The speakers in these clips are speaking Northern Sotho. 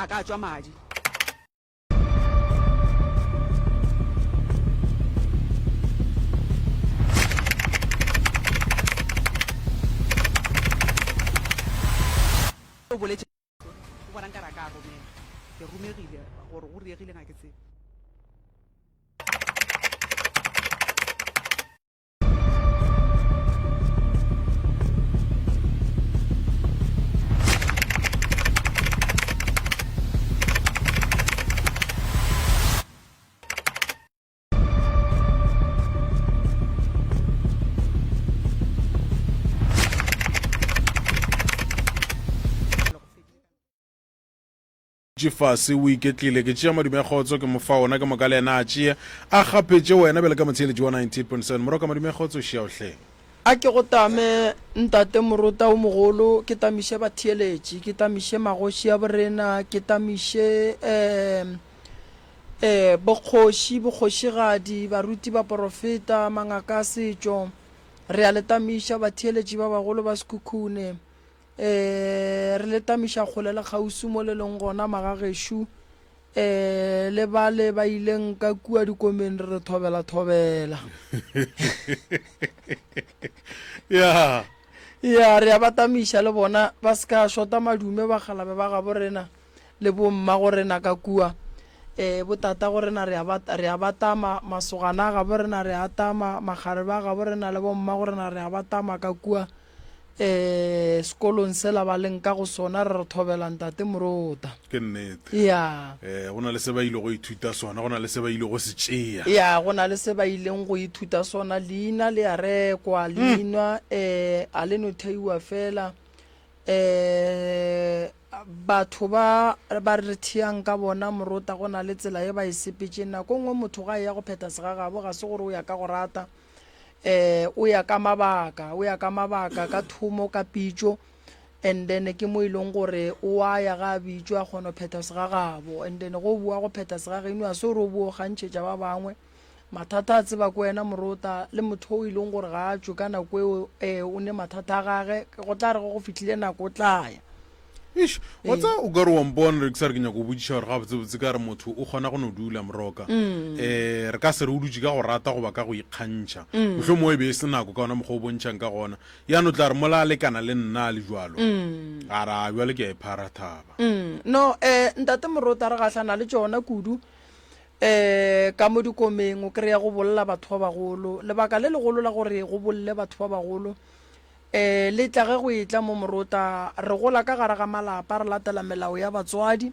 A ka tšwa madi. O boletše o bona nkare a ka romela. Ke romegile gore go diregileng ga ke tsebe. Dutše fase o iketlile. Ke tšea madume a kgotso ke mo fa ona ke moka le yena a tšee a gapetše wena bjale ka motheeletši wa 98.7 Moroka madume a kgotso šia o hleng. A ke go tame Ntate Morota o mogolo, ke tamiše batheeletši, ke tamiše magoši a borena, ke tamiše um um bokgoši, bokgošigadi, baruti, baporofeta, mangaka a setšo. Re a le tamiša batheeletši ba bagolo ba Sekhukhune. Ee, re le tamiša kgole le kgauswi mo le leng gona, magagešo. Ee, le bale ba ileng ka kua dikomeng re re thobela thobela. Ya. Ya, re a ba tamiša le bona, ba se ka šota madume bakgalabe ba gabo rena le bomma go rena ka kua. Ee, botata go rena re a ba, re a ba tama, masogana a gabo rena re a tama, makgarebe a gabo rena le bomma go rena re a ba tama ka kua. um sekolong sela ba leng ka go sona re re thobela ntate Morota. Ke nnete. Ya. Eh, go na le se ba ile go ithuta sona, go na le se ba ile go se tšea. Ya, go na le se ba ileng go ithuta sona. Leina le a rekwa, leina um a le no theiwa fela. Um batho ba ba re theang ka bona Morota go na le tsela ye ba e sepetšeng. Nako nngwe motho ga e ya go phetha segagabo ga se gore o ya ka go rata. eh o ya ka mabaka o ya ka mabaka ka thomo ka pitšo and then ke mo e leng gore o a ya ga a bitšwa a kgona go phetha segagabo and then go boa go phetha segageno a se gore o bo gantšhetša ba bangwe mathata a tseba ko wena morota le motho o e leng gore ga a tšwe ka nako eo um o ne mathata a gage go tla re go go fihlile nako o tla ya Eish, wa tseba o ka re wa mpona re ke sa re ke nyaka go botšiša gore gabotsebotse ka re motho o kgona go no dula moroka um re ka se re o dutše ka go rata goba ka go ikgantšha mohlomongwe e be e se nako ka ona mokgwa o bontšhang ka gona ya no tla re mola a lekana le nna a le jwalo a re a bjale ke a e phara thaba No, um ntate Morota re gahlana le tšona kudu um ka mo dikomeng o kry-a go bolla batho ba bagolo. Lebaka le legolo la gore go bolle batho ba bagolo E, le tla ge go etla mo morota, re gola ka gare ga malapa, re latela melao ya batswadi.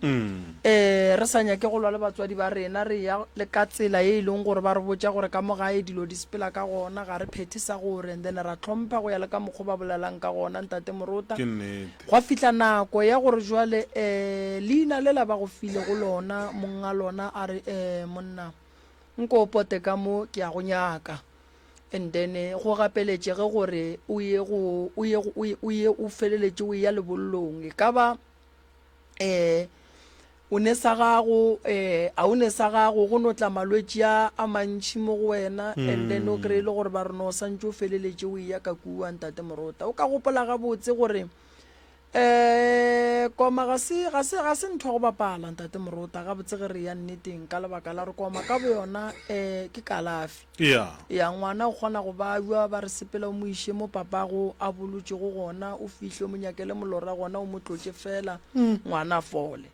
E, re sa nyake go lwa le batswadi ba rena, re ya le ka tsela ye e leng gore ba re botša gore ka mo gae dilo di sepela ka gona, ga re phethe sa gore, and then ra hlompha go ya le ka mokgo ba bolelang ka gona, Ntate Morota. Ke nnete. Gwa fihla nako ya gore jwale, e, leina lela ba go filego lona, monga lona a re, E, monna, nko o pote ka mo, ke a go nyaka. And then go gapeletšege gore o ye go o ye o ye o ye o feleletše o ya lebollong e ka ba um o ne sa gago um a o ne sa gago go no tla malwetši a a mantšhi mo go wena and then o kry-e le gore ba re no santše o feleletše o eya ka kua ntate Morota o ka gopola gabotse gore Um koma ga se, ga se, ga se ntho ya go bapala, Ntate Morota, gabotse ge re ya nneteng, ka lebaka la gore koma ka boyona um ke kalafi. Ya. Ya, ngwana o kgona go babja, ba re sepela o mo iše mo papago a bolotšego gona, o fihle o mo nyakele molora gona o mo tlotše fela, ngwana a fole.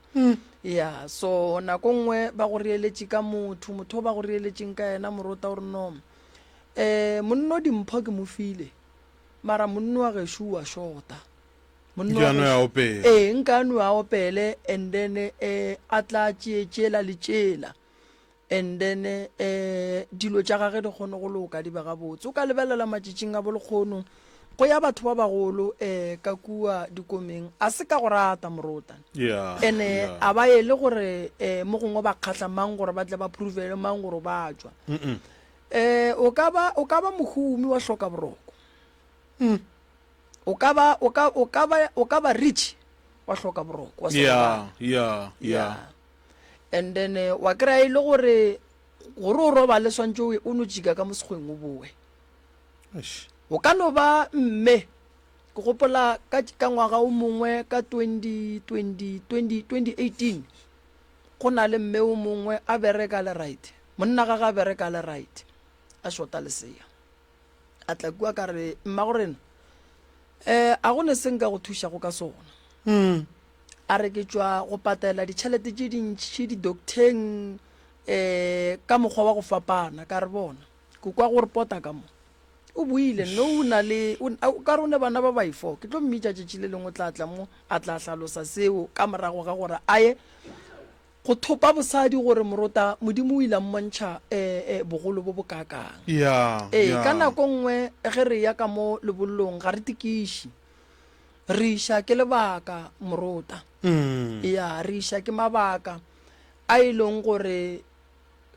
Ya, so nako nngwe ba go reeletše ka motho, motho o ba go reeletšeng ka yena Morota o re no, um monno dimpho ke mo file, mara monno wa gešo o a šota. Monna wa Nke a no ya gešo- opele. Ee, nka no a opele and then eh, a tla tšee tšela le tšela and then eh, dilo tša gage di kgone go loka di be gabotse. O ka lebelela matšatšing a bolekgono go ya batho ba bagolo eh, ka kua dikomeng a se ka go rata morota Yeah, ene yeah. a ba ele gore eh, mo gongwe ba kgahla mang gore ba tle ba provele mang gore ba tšwa Mm-mm. eh, o ka ba o ka ba mohumi wa hloka boroko O ka ba, o ka, o ka ba, o ka ba rich wa hloka boroko wa se Yeah, robale. yeah, yeah. Yeah. And then eh, wa kry-a e le gore gore o robale swantše o ye o no tšika ka mo sekgweng o boe. Eish. O ka no ba mme. Ke gopola ka, ka ngwaga o mongwe ka 20, 20, 20, 2018, go na le mme o mongwe a bereka le right, monna gage a bereka le right, a shota lesea. A tla kua ka re, Mmagorena, um a go ne se nka go thušago ka sona? A re, Ke tšwa go patela ditšhelete tše dintši di-docteng um ka mokgwa wa go fapana. Ka re, Bona, ke kwa go repota ka mo. O boile, no o na le, o, a, o ka re o ne bana ba baifo. Ke tlo mmitša tšatši le lengwe o tla tla mo, a tla hlalosa seo ka morago ga gore a ye go thopa bosadi gore morota Modimo o ile a mmontšha e, e, bogolo bo bokaakang. Ya, Ee, ya. ka nako nngwe ge re ya ka mo lebollong ga re tikiše. Re iša ke lebaka morota. Mm. Ya, re iša ke mabaka a e leng gore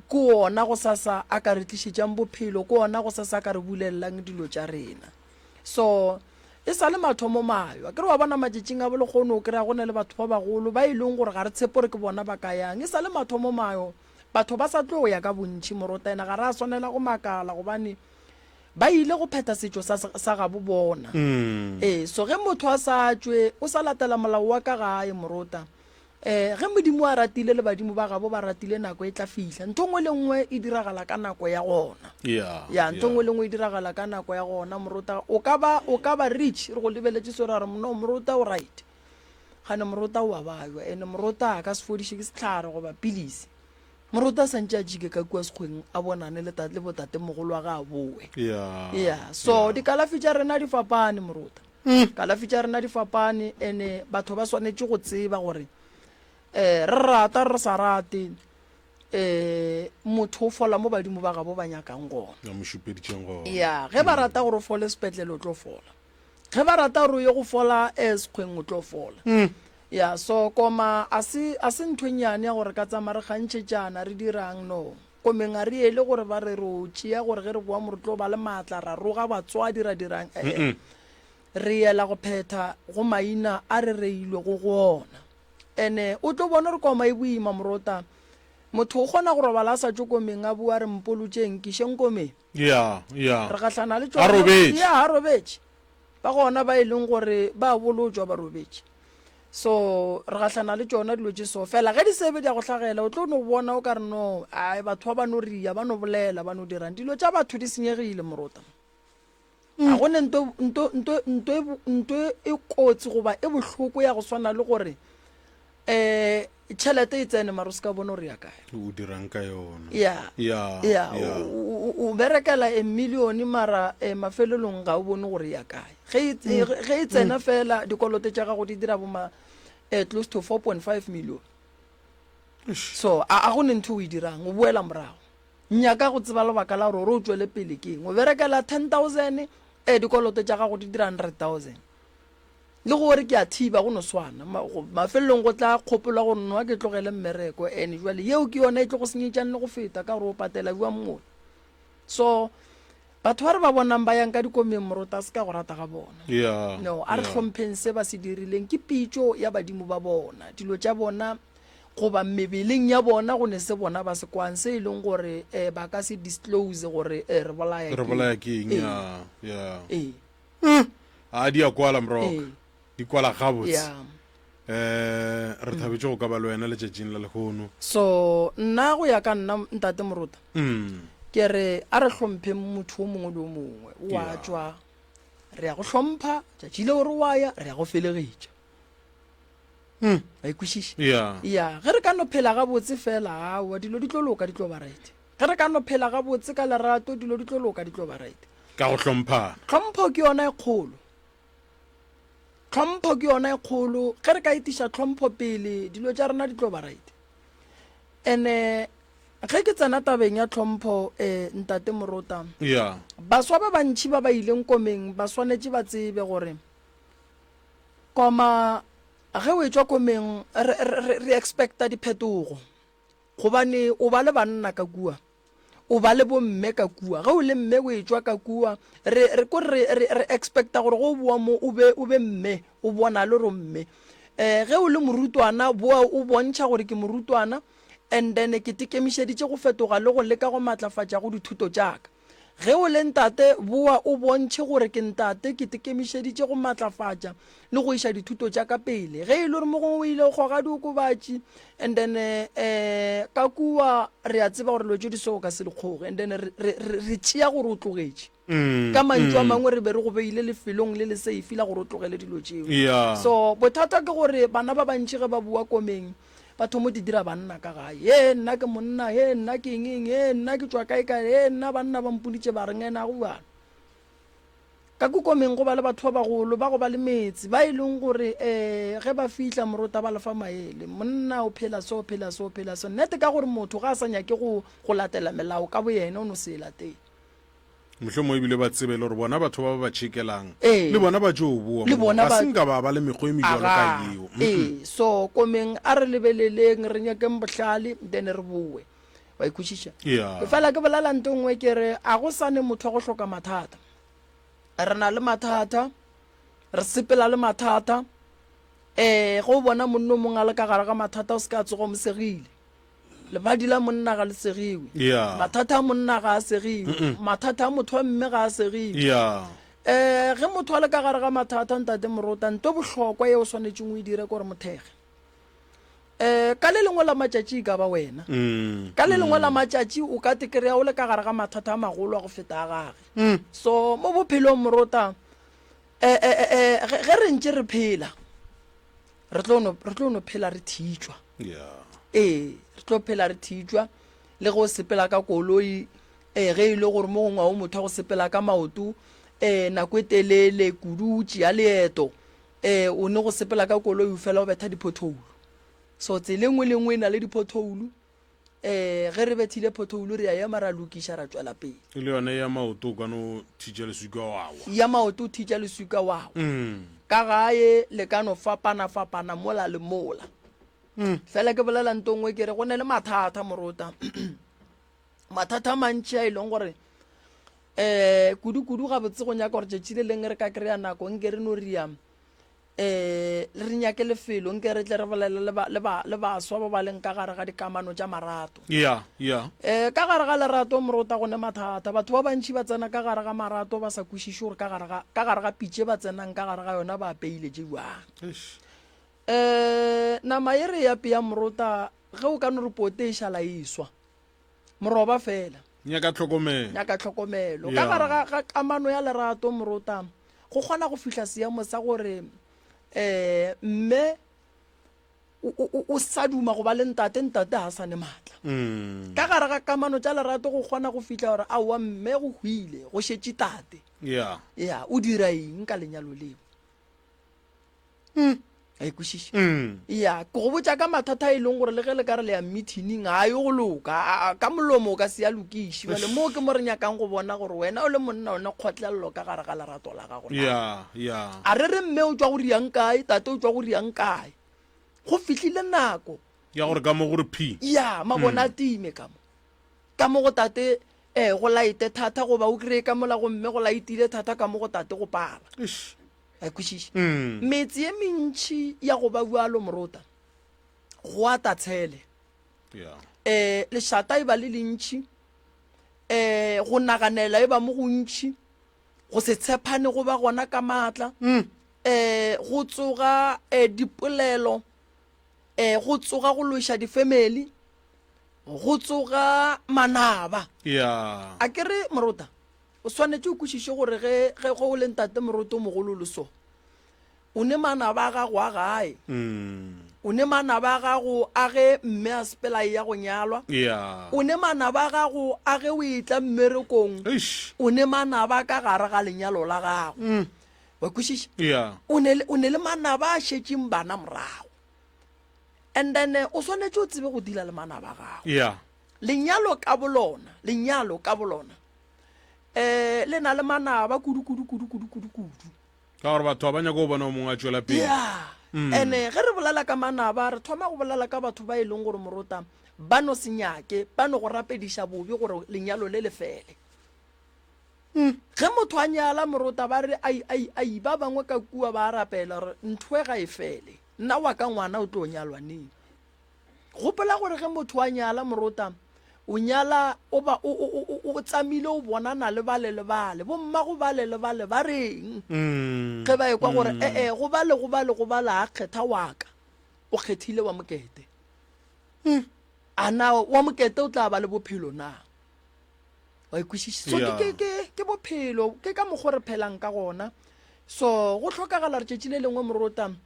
Ke wona gosasa a ka re tlišetšang bophelo, ke wona gosasa a ka re bulelelang dilo tša rena. So, e sa le mathomo mayo. Akere wa bona matšatšing a bolekgono o kry-a go na le batho ba bagolo ba e leng gore ga re tshepe gore ke bona ba ka yang. E sa le mathomo mayo, batho ba sa tlo ya ka bontši morota ene ga re a swanela go makala gobane ba ile go phetha setšo sa, sa gabo bona. Ee, so ge motho a sa tšwe, o sa latela molao wa ka gae morota, Ee, ge Modimo a ratile le badimo ba gabo ba ratile nako e tla fihla. Ntho nngwe le nngwe e diragala ka nako ya gona. Yeah, Ya, ntho yeah. nngwe le nngwe e diragala ka nako ya gona morota. O ka ba o ka ba rich re go lebeletše so ra re no morota o right. Gane morota o a bajwa ene morota a ka se fodiše ke sehlare goba pilisi. Morota a santše a jike ka kua sekgweng a bonane le tate le botatemogolo wa ga a boe. Yeah. Yeah, so yeah. dikalafi tša rena di fapane morota. Kalafi tša rena di fapane ene batho ba swanetše go tseba gore um re rata re sa rate um motho o fola mo badimo ba gabo ba nyakang gona. Ba mo šupeditšeng gona. Ya, ge ba rata gore o fole sepetlele o tlo fola. Ge ba rata gore o ye go fola um sekgweng o tlo fola. Ya, so koma a se a se ntho e nnyane ya gore ka tsamaya re kgantšhetšana re dirang no. Komeng a re ele gore ba re ro tšea gore ge re boa mo re tlo ba le maatla ra roga batswadi ra dirang ee. Re yela go phetha go maina a re reilwego go ona. Ene o tlo bona gore koma e boima morota. Motho o kgona go robala a sa tšwe komeng a bua a re mpolotšeng nkišeng komeng. Ya, ya. Re gahlana le A tšona. robetše. Ya, a robetše. Ba gona ba e leng gore ba bolotšwa ba robetše. So re gahlana le tšona dilo tše so. Fela ge di sebe di a go hlagela o tlo no bona o ka re no ai batho ba ba no ria ba no bolela ba no dirang. Dilo tša batho di senyegile morota. Ga go ne nto nto nto nto e nto e kotsi goba e bohloko ya go swana le gore um tšhelete e tsene mara o se ka bona gore ya kae. O dirang ka yona. Ya. Ya. Ya, Ya. o, o, o berekela a million mara eh, mafelelong ga o bone gore ya kae. Ge e, mm. ge e tsena mm. fela dikoloto tša gago di dira boma eh, close to 4.5 million. So a, a go ne ntho o e dirang, o boela morago. Nyaka go tseba lebaka la gore o tšwele pele keng. O berekela 10,000 eh, dikoloto tša gago di dira 100,000. Le gore ke a thiba go no swana. Mafelelong go tla kgopolo ya gore nwa ke tlogele mmereko and jwale yeo ke yona e tlo go senyetšang le go feta ka gore o patela bjang mola. So batho ba re ba bonang ba yang ka dikomeng morota se ka go rata ga bona. Yeah, No, a re yeah. hlompheng se ba se dirileng ke pitšo ya badimo ba bona. Dilo tša bona goba mebeleng ya bona go ne se bona ba se kwang se e leng gore eh, ba ka se disclose gore eh, re bolaya Re ke eng. bolaya ke eng? Ee. Yeah, yeah. Ee. A di a kwala mroka. Ee. Di kwala gabotse. Yeah. Eh, re thabetše go ka ba le wena letšatšing la lehono. So nna go ya ka nna ntate Morota Mm. ke re a re hlompheng motho o mongwe le o mongwe wa Yeah. tšwa re ya go hlompha tšatši leo re wa ya re ya go felegetša Mm. wa e kwešiša Yeah. ya ge re ka no phela gabotse fela aowa dilo di tlo loka di tlo ba right ge re ka no phela gabotse ka lerato dilo di tlo loka di tlo ba right Ka go hlomphana. Tlhompho ke yona e kgolo. Tlhompho ke yona e kgolo. Ge re ka etiša tlhompho pele, dilo tša rena di tlo ba right. Ene ge ke tsena tabeng ya tlhompho eh, ntate Morota, Yeah. baswa ba bantši ba ba ileng komeng ba swanetše ba tsebe gore koma ge o etšwa komeng re, re, re, re expecta diphetogo gobane o ba le banna ka kua. O ba le bomme ka kua. Ge o le mme o etšwa ka kua, re, re, ko re, re, re expecta gore ge o boa mo o be, o be mme, o bonale gore o mme. Um ge o le morutwana, boa o bontšha gore ke morutwana and then ke tekemišeditše go fetoga le go leka go matlafatša go dithuto tša ka. Ge o le ntate, boa o bontšhe gore ke ntate, ke tekemišeditše go matlafatša le go iša dithuto tša ka pele. Ge e le gore mo gongwe o ile go goga diokobatši and then eh, ka kua re a tseba gore dilo tše di so o ka se di kgoge and then re, re, re, re tšea gore o tlogetše. Mm, Ka mantšu a mm. mangwe re be re go beile lefelong le le safe la gore o tlogele dilo tšeo. Yeah. So bothata ke gore bana ba bantši ge ba boa komeng Ba thomo di dira banna ka gae. Hee nna ke monna, hee nna ke eng eng, hee nna ke tšwa kae kae, hee nna banna ba mpoditše ba re ngena go bjalo. Ka Kukomeng go ba le batho ba bagolo ba go ba le metse ba e leng gore um ge ba fihla morota ba lefa maele. Monna o phela so, phela so, phela so. Nnete ka gore motho ga a sa nyake go go latela melao ka boyena o no se e latele. Mohlomongwe ebile ba tsebe le gore bona batho ba ba ba tšhekelang Ee. le bona ba tšo boa Le moo. bona Ga ba se nka ba ba le mekgwa e mebjalo ka Agaa. yeo. Mm-mm. Ee, so komeng a re lebeleleng, re nyakeng bohlale, then re boe. Wa e kwešiša? Yeah. Ke fela ke bolela nto nngwe ke re a go sa ne motho wa go hloka mathata. Re na le mathata, re sepela le mathata. Eh, ge o bona monna o mongwe a le ka gare ga mathata o se ka tsoga o mo segile. Lebadi la monna ga le segiwe. Yeah. Mathata a monna ga a segiwe. Mathata a motho wa mme ga a segiwe. Yeah. Eh, ge motho a le ka gare ga mathata ntate Morota, nto bohlokwa ye o swanetšeng o e dire ke gore mothege. Eh, ka le lengwe la matšatši e ka ba wena. Mm. Ka le lengwe la matšatši o ka te kry-a o le ka gare ga mathata a magolo a go feta a gage. Mm. So mo bophelong Morota, eh, eh, eh, eh, ge ge re ntše re phela, re tlo no re tlo no phela re thitšwa. Yeah. Ee, re tlo phela re thitšwa le ge o sepela ka koloi um ge e le gore mo gongwe ga o motho wa go sepela ka maoto um nako e telele kudu o tšea leeto um o ne go sepela ka koloi o fela o betha di-pothole. So tsela e nngwe le nngwe e na le di-pothole um ge re bethile pothole re a ema ra lokiša ra tšwela pele. E le yone ya maoto o ka no thitša leswika wa wa. Ya maoto o thitša leswika wa wa. Mm. Ka gae le ka no fapana-fapana mola le mola. Fela ke bolela nto nngwe ke re go ne le mathata morota. Mathata a mantši a e leng gore um kudu-kudu gabotse go nyaka gore tšatši le lengwe re ka kry-a nako nke re no ria um re nyake lefelo nke re tle re bolele le ba, le ba, le baswa ba ba leng ka gare ga dikamano tša marato. Yeah, yeah. Um ka gare ga lerato morota go ne mathata. Batho ba bantši ba tsena ka gare ga marato ba sa kwešiše gore ka gare ga, ka gare ga pitše ba tsenang ka gare ga yona ba apeile tše bjang. Eish. Um nama ye re e apea morota ge o ka no re pote e šala e swa. Moroba fela. Nyaka tlhokomelo. Nyaka tlhokomelo. Ka gare ga, ga kamano ya lerato morota go kgona go fihla seemo sa gore um mme o, o, o sa duma go ba le ntate, ntate ga a sa ne maatla. Mm. Ka gare ga kamano tša lerato go kgona go fihla gore aowa mme go hwile, go šetše tate. Yeah. Ya, o dira eng ka lenyalo leo? Mm. A e kwešiša? Mm. Ya, ke go botša ka mathata a e leng gore le ge le ka re le ya meeting ga a yo go loka, a, a, ka molomo o ka se a lokiše. Bjale moo ke mo re nyakang go bona gore wena o le monna o ne kgotlelelo ka gare ga lerato la gago na. Ya, ya. A re re mme o tšwa go riang kae, tate o tšwa go riang kae. Go fihlile nako. Ya gore ka mo gore phi. Ya, mabone a time ka mo. Ka mo go tate eh, go laete thata goba o kry-e ka mola go mme go laetile thata ka mo go tate go pala. Eish. A kwešiša? Mm. Metse ye mentši ya go ba bjalo morota, go ata tshele. Yeah. Eh, lešata e ba le lentši, eh, go naganela e ba mo gontši, go se tshepane go ba gona ka maatla, mm. eh, go tsoga eh, dipolelo, eh, go tsoga go loša difemeli, go tsoga manaba. Yeah. A ke re morota, O swanetše o kwešiše gore ge, ge, ge o le ntate moroto o mogolo le so, o ne manaba a gago a gae. O ne manaba a gago a ge mme a sepela e ya go nyalwa. Yeah. O ne manaba a gago a ge o etla mmerekong. Eish. O ne manaba ka gare ga lenyalo la gago. Wa kwešiša? Yeah. O ne le, o ne le manaba a šetšeng bana morago. And then o swanetše o tsebe go deala le manaba a gago. Yeah. Lenyalo ka bolona, lenyalo ka bolona eh le na le manaba kudu kudu kudu kudu kudu kudu. Ka gore batho ga ba nyake go bona o mongwe a tšwela pele. Yeah. Mm. Ene ge re bolela ka manaba re thoma go bolela ka batho ba e leng gore morota ba no se nyake ba no go rapediša bobe gore lenyalo le le fele. Mm. Ge motho a nyala morota ba re ai ai ai ba bangwe ka kua ba rapela gore ntho e ga e fele. Nna wa ka ngwana o tlo nyalwa neng? Gopola gore ge motho a nyala morota, O nyala o ba o, o, o, o, o tsamile o bonana le bale le bale, bommago bale le bale ba reng ge ba ekwa gore ee go bale go bale go bale a kgetha wa ka, o kgethile wa mokete. A na wa mokete o tla ba le bophelo na? Wa e kwešiša? So ke, ke, ke, ke bophelo, ke ka mokgo re phelang ka gona. So go hlokagala re tšatši le lengwe morota um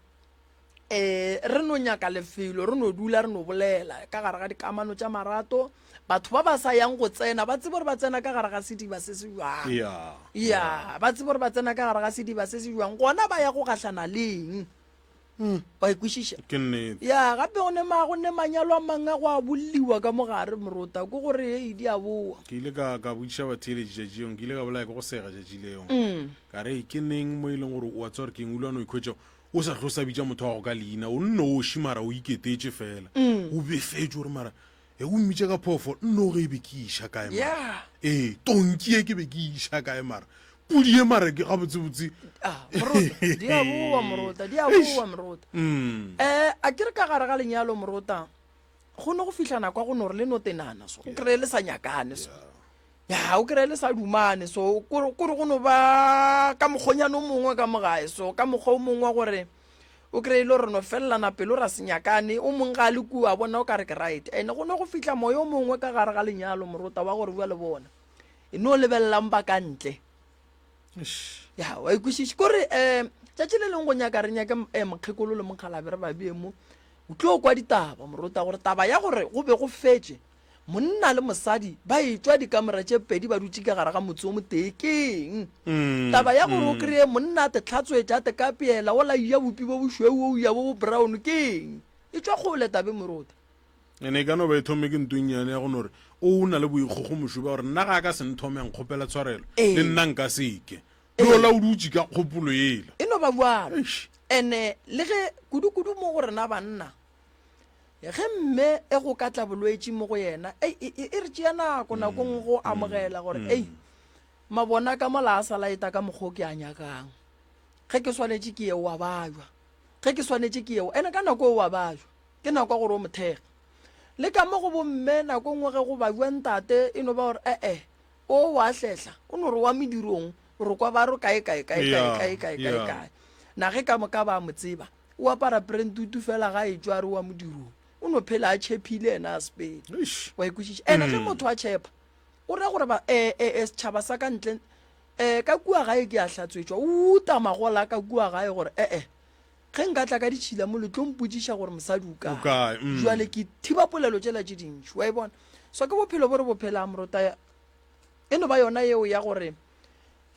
re no nyaka lefelo re no dula re no bolela ka gare ga dikamano tša marato batho ba ba sa yang go tsena ba tsebe gore ba tsena ka gare ga sediba se se jwang ya ya ba tsebe gore ba tsena ka gare ga sediba se se jwang gona ba ya go gahlana leng mm. wa ikwešiša ke nnete ya gape go ne ma go ne manyalo a mangwe a go a bolliwa ka mogare morota ke gore ei di a boa ke ile ka ka botšiša batheeletši tšatši leo ke ile ka bolaya ke go sega tšatši leo mm. ka re ke neng mo e leng gore o a tseba gore ke eng o ile wa no ikhwetša O sa hlwe o sa bitša motho wa gago ka leina, o nnoši mara o iketetše fela. O befetšwe gore mara e o mmitša ka phoofolo, nno ge e be ke iša kae mara? Yeah. Ee, tonki ye ke be ke iša kae mara? Pudi ye mara ke gabotsebotse. Ah, morota, di a boa morota, di a boa morota. Mm. Eh, a ke re ka gare ga lenyalo morota, go ne go fihla nako ya go no re le no tenana so, o kry-e le sa nyakane so. Ya, o kry-e le sa dumane so, kore kore go no ba ka mokgonyana o mongwe ka mo gae so, ka mokgwa o mongwe wa gore o kry-e le gore no felelana pelo ra se nyakane, o mongwe ga a le kua a bona o ka re ke right. And go ne go fihla moya o mongwe ka gare ga lenyalo morota wa gore bua le bona, e no lebelelang ba ka ntle. Ya, wa ikwešiša. Kore um tšatši le lengwe go nyaka re nyake um mokgekolo le mokgalabe re ba bee mo, o tlo kwa ditaba morota gore taba ya gore go be go fetše Monna le mosadi ba etšwa dikamora tše pedi ba dutše ka gare ga motse o motee ke eng? Taba ya gore o kreye monna a te hlatswetša a te kapeela o la eja bopi bo bošweu o eja bo bo brown ke eng? E tšwa kgole tabe morota. Ene e ka no ba e thomme ke nto e nnyane ya go no re o na le boikgogomošo bja gore nna ga a ka se nthome a nkgopela tshwarelo le nna nka se ke. Le ola o dutše ka kgopolo yela. E no ba bjalo. Ene le ge kudu-kudu mo go rena banna Ge mme e go ka tla bolwetši mo go yena, ei, e, e, e re tšea nako nako nngwe go amogela gore, ei, mabona ka mola a sa laeta ka mokgwa o ke a nyakang. Ge ke swanetše ke ye o a bajwa. Ge ke swanetše ke ye o, ene ka nako o a bajwa. Ke nako ya gore o mo thekge. Le ka mo go bomme nako nngwe ge go bajwa ntate e no ba gore, e-e, o wa hlehla, o no re wa medirong, re kwa ba re kae kae kae kae kae kae kae kae. Na ge ka moka ba mo tseba, O apara prentutu fela ga a etšwa a re wa modirong. O no phela a tšhephile yena a sepele. Eish. Wa e kwešiša? Ene ge motho a tšhepha, o ra gore ba, e, e, e, setšhaba sa ka ntle, e, ka kua gae ke a hlatswetšwa. O uta magola ka kua gae gore, e-e, ge nka tla ka ditšhila mo le tlo mpotšiša gore mosadi o kae. O kae, mm. Jwale ke thiba polelo tšela tše dintši. Wa e bona? So ke bophelo bo re bo phelang, Morota. E no ba yona yeo ya gore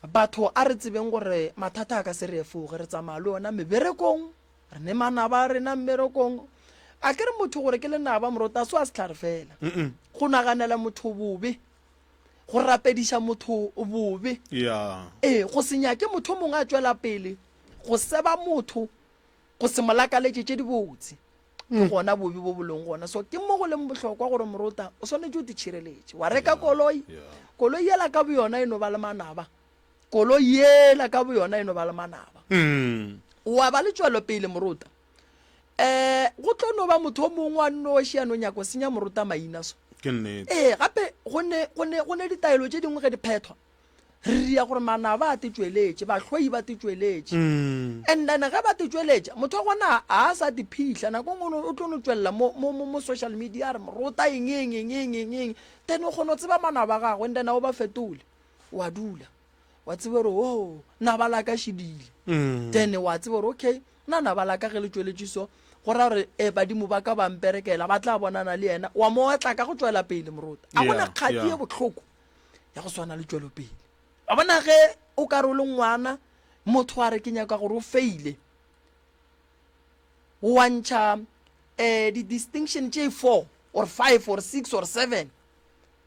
Batho a re tsebeng gore mathata a ka se re efoge, re tsamaya le ona meberekong, re ne manaba a rena mmerekong. A ke re motho gore ke lenaba morota a se wa sehlare fela. Go naganela motho bobe, go rapediša motho bobe, Yeah. ee, go se nyake motho o mongwe a tšwela pele, go seba motho, go se mo lakaletše tše dibotse. Ke gona bobe bo bo leng gona. So ke mo go leng bohlokwa gore morota o swanetše o te tšhireletše. Wa reka koloi, koloi yela ka boyona e no ba le manaba. Koloi yela ka boyona e no ba le manaba. Wa ba le tšwelopele morota. Um go tlo no ba motho o mongwe wa nnoši a no nyaka go senya morota maina so. Ke nnete. Ee, gape go ne, go ne, go ne ditaelo tše dingwe ge di phethwa. Re ria gore manaba a te tšweletše, bahloi ba te tšweletše. And then ge ba te tšweletša, motho wa gona a a sa te phihla, nako nngwe o tlo no tšwelela mo, mo, mo, mo social media a re morota eng, eng, eng, eng, eng, eng. Then o kgona go tseba manaba a gagwe and then a o ba fetole. Wa dula, wa tseba gore, oh, naba la ka šedile. Then wa tseba gore, okay, nna naba la ka ge le tšweletše so, go ra gore eh, badimo ba ka ba mperekela, ba tla bonana le yena. Wa mo otla ka go tšwela pele morota. A gona Yeah, kgati yeah. ye bohloko. ya go swana le tšwelopele. Wa bona ge o ka re o le ngwana, motho a re ke nyaka gore o faile, wa ntšha um di-distinction tše four or five or six or seven,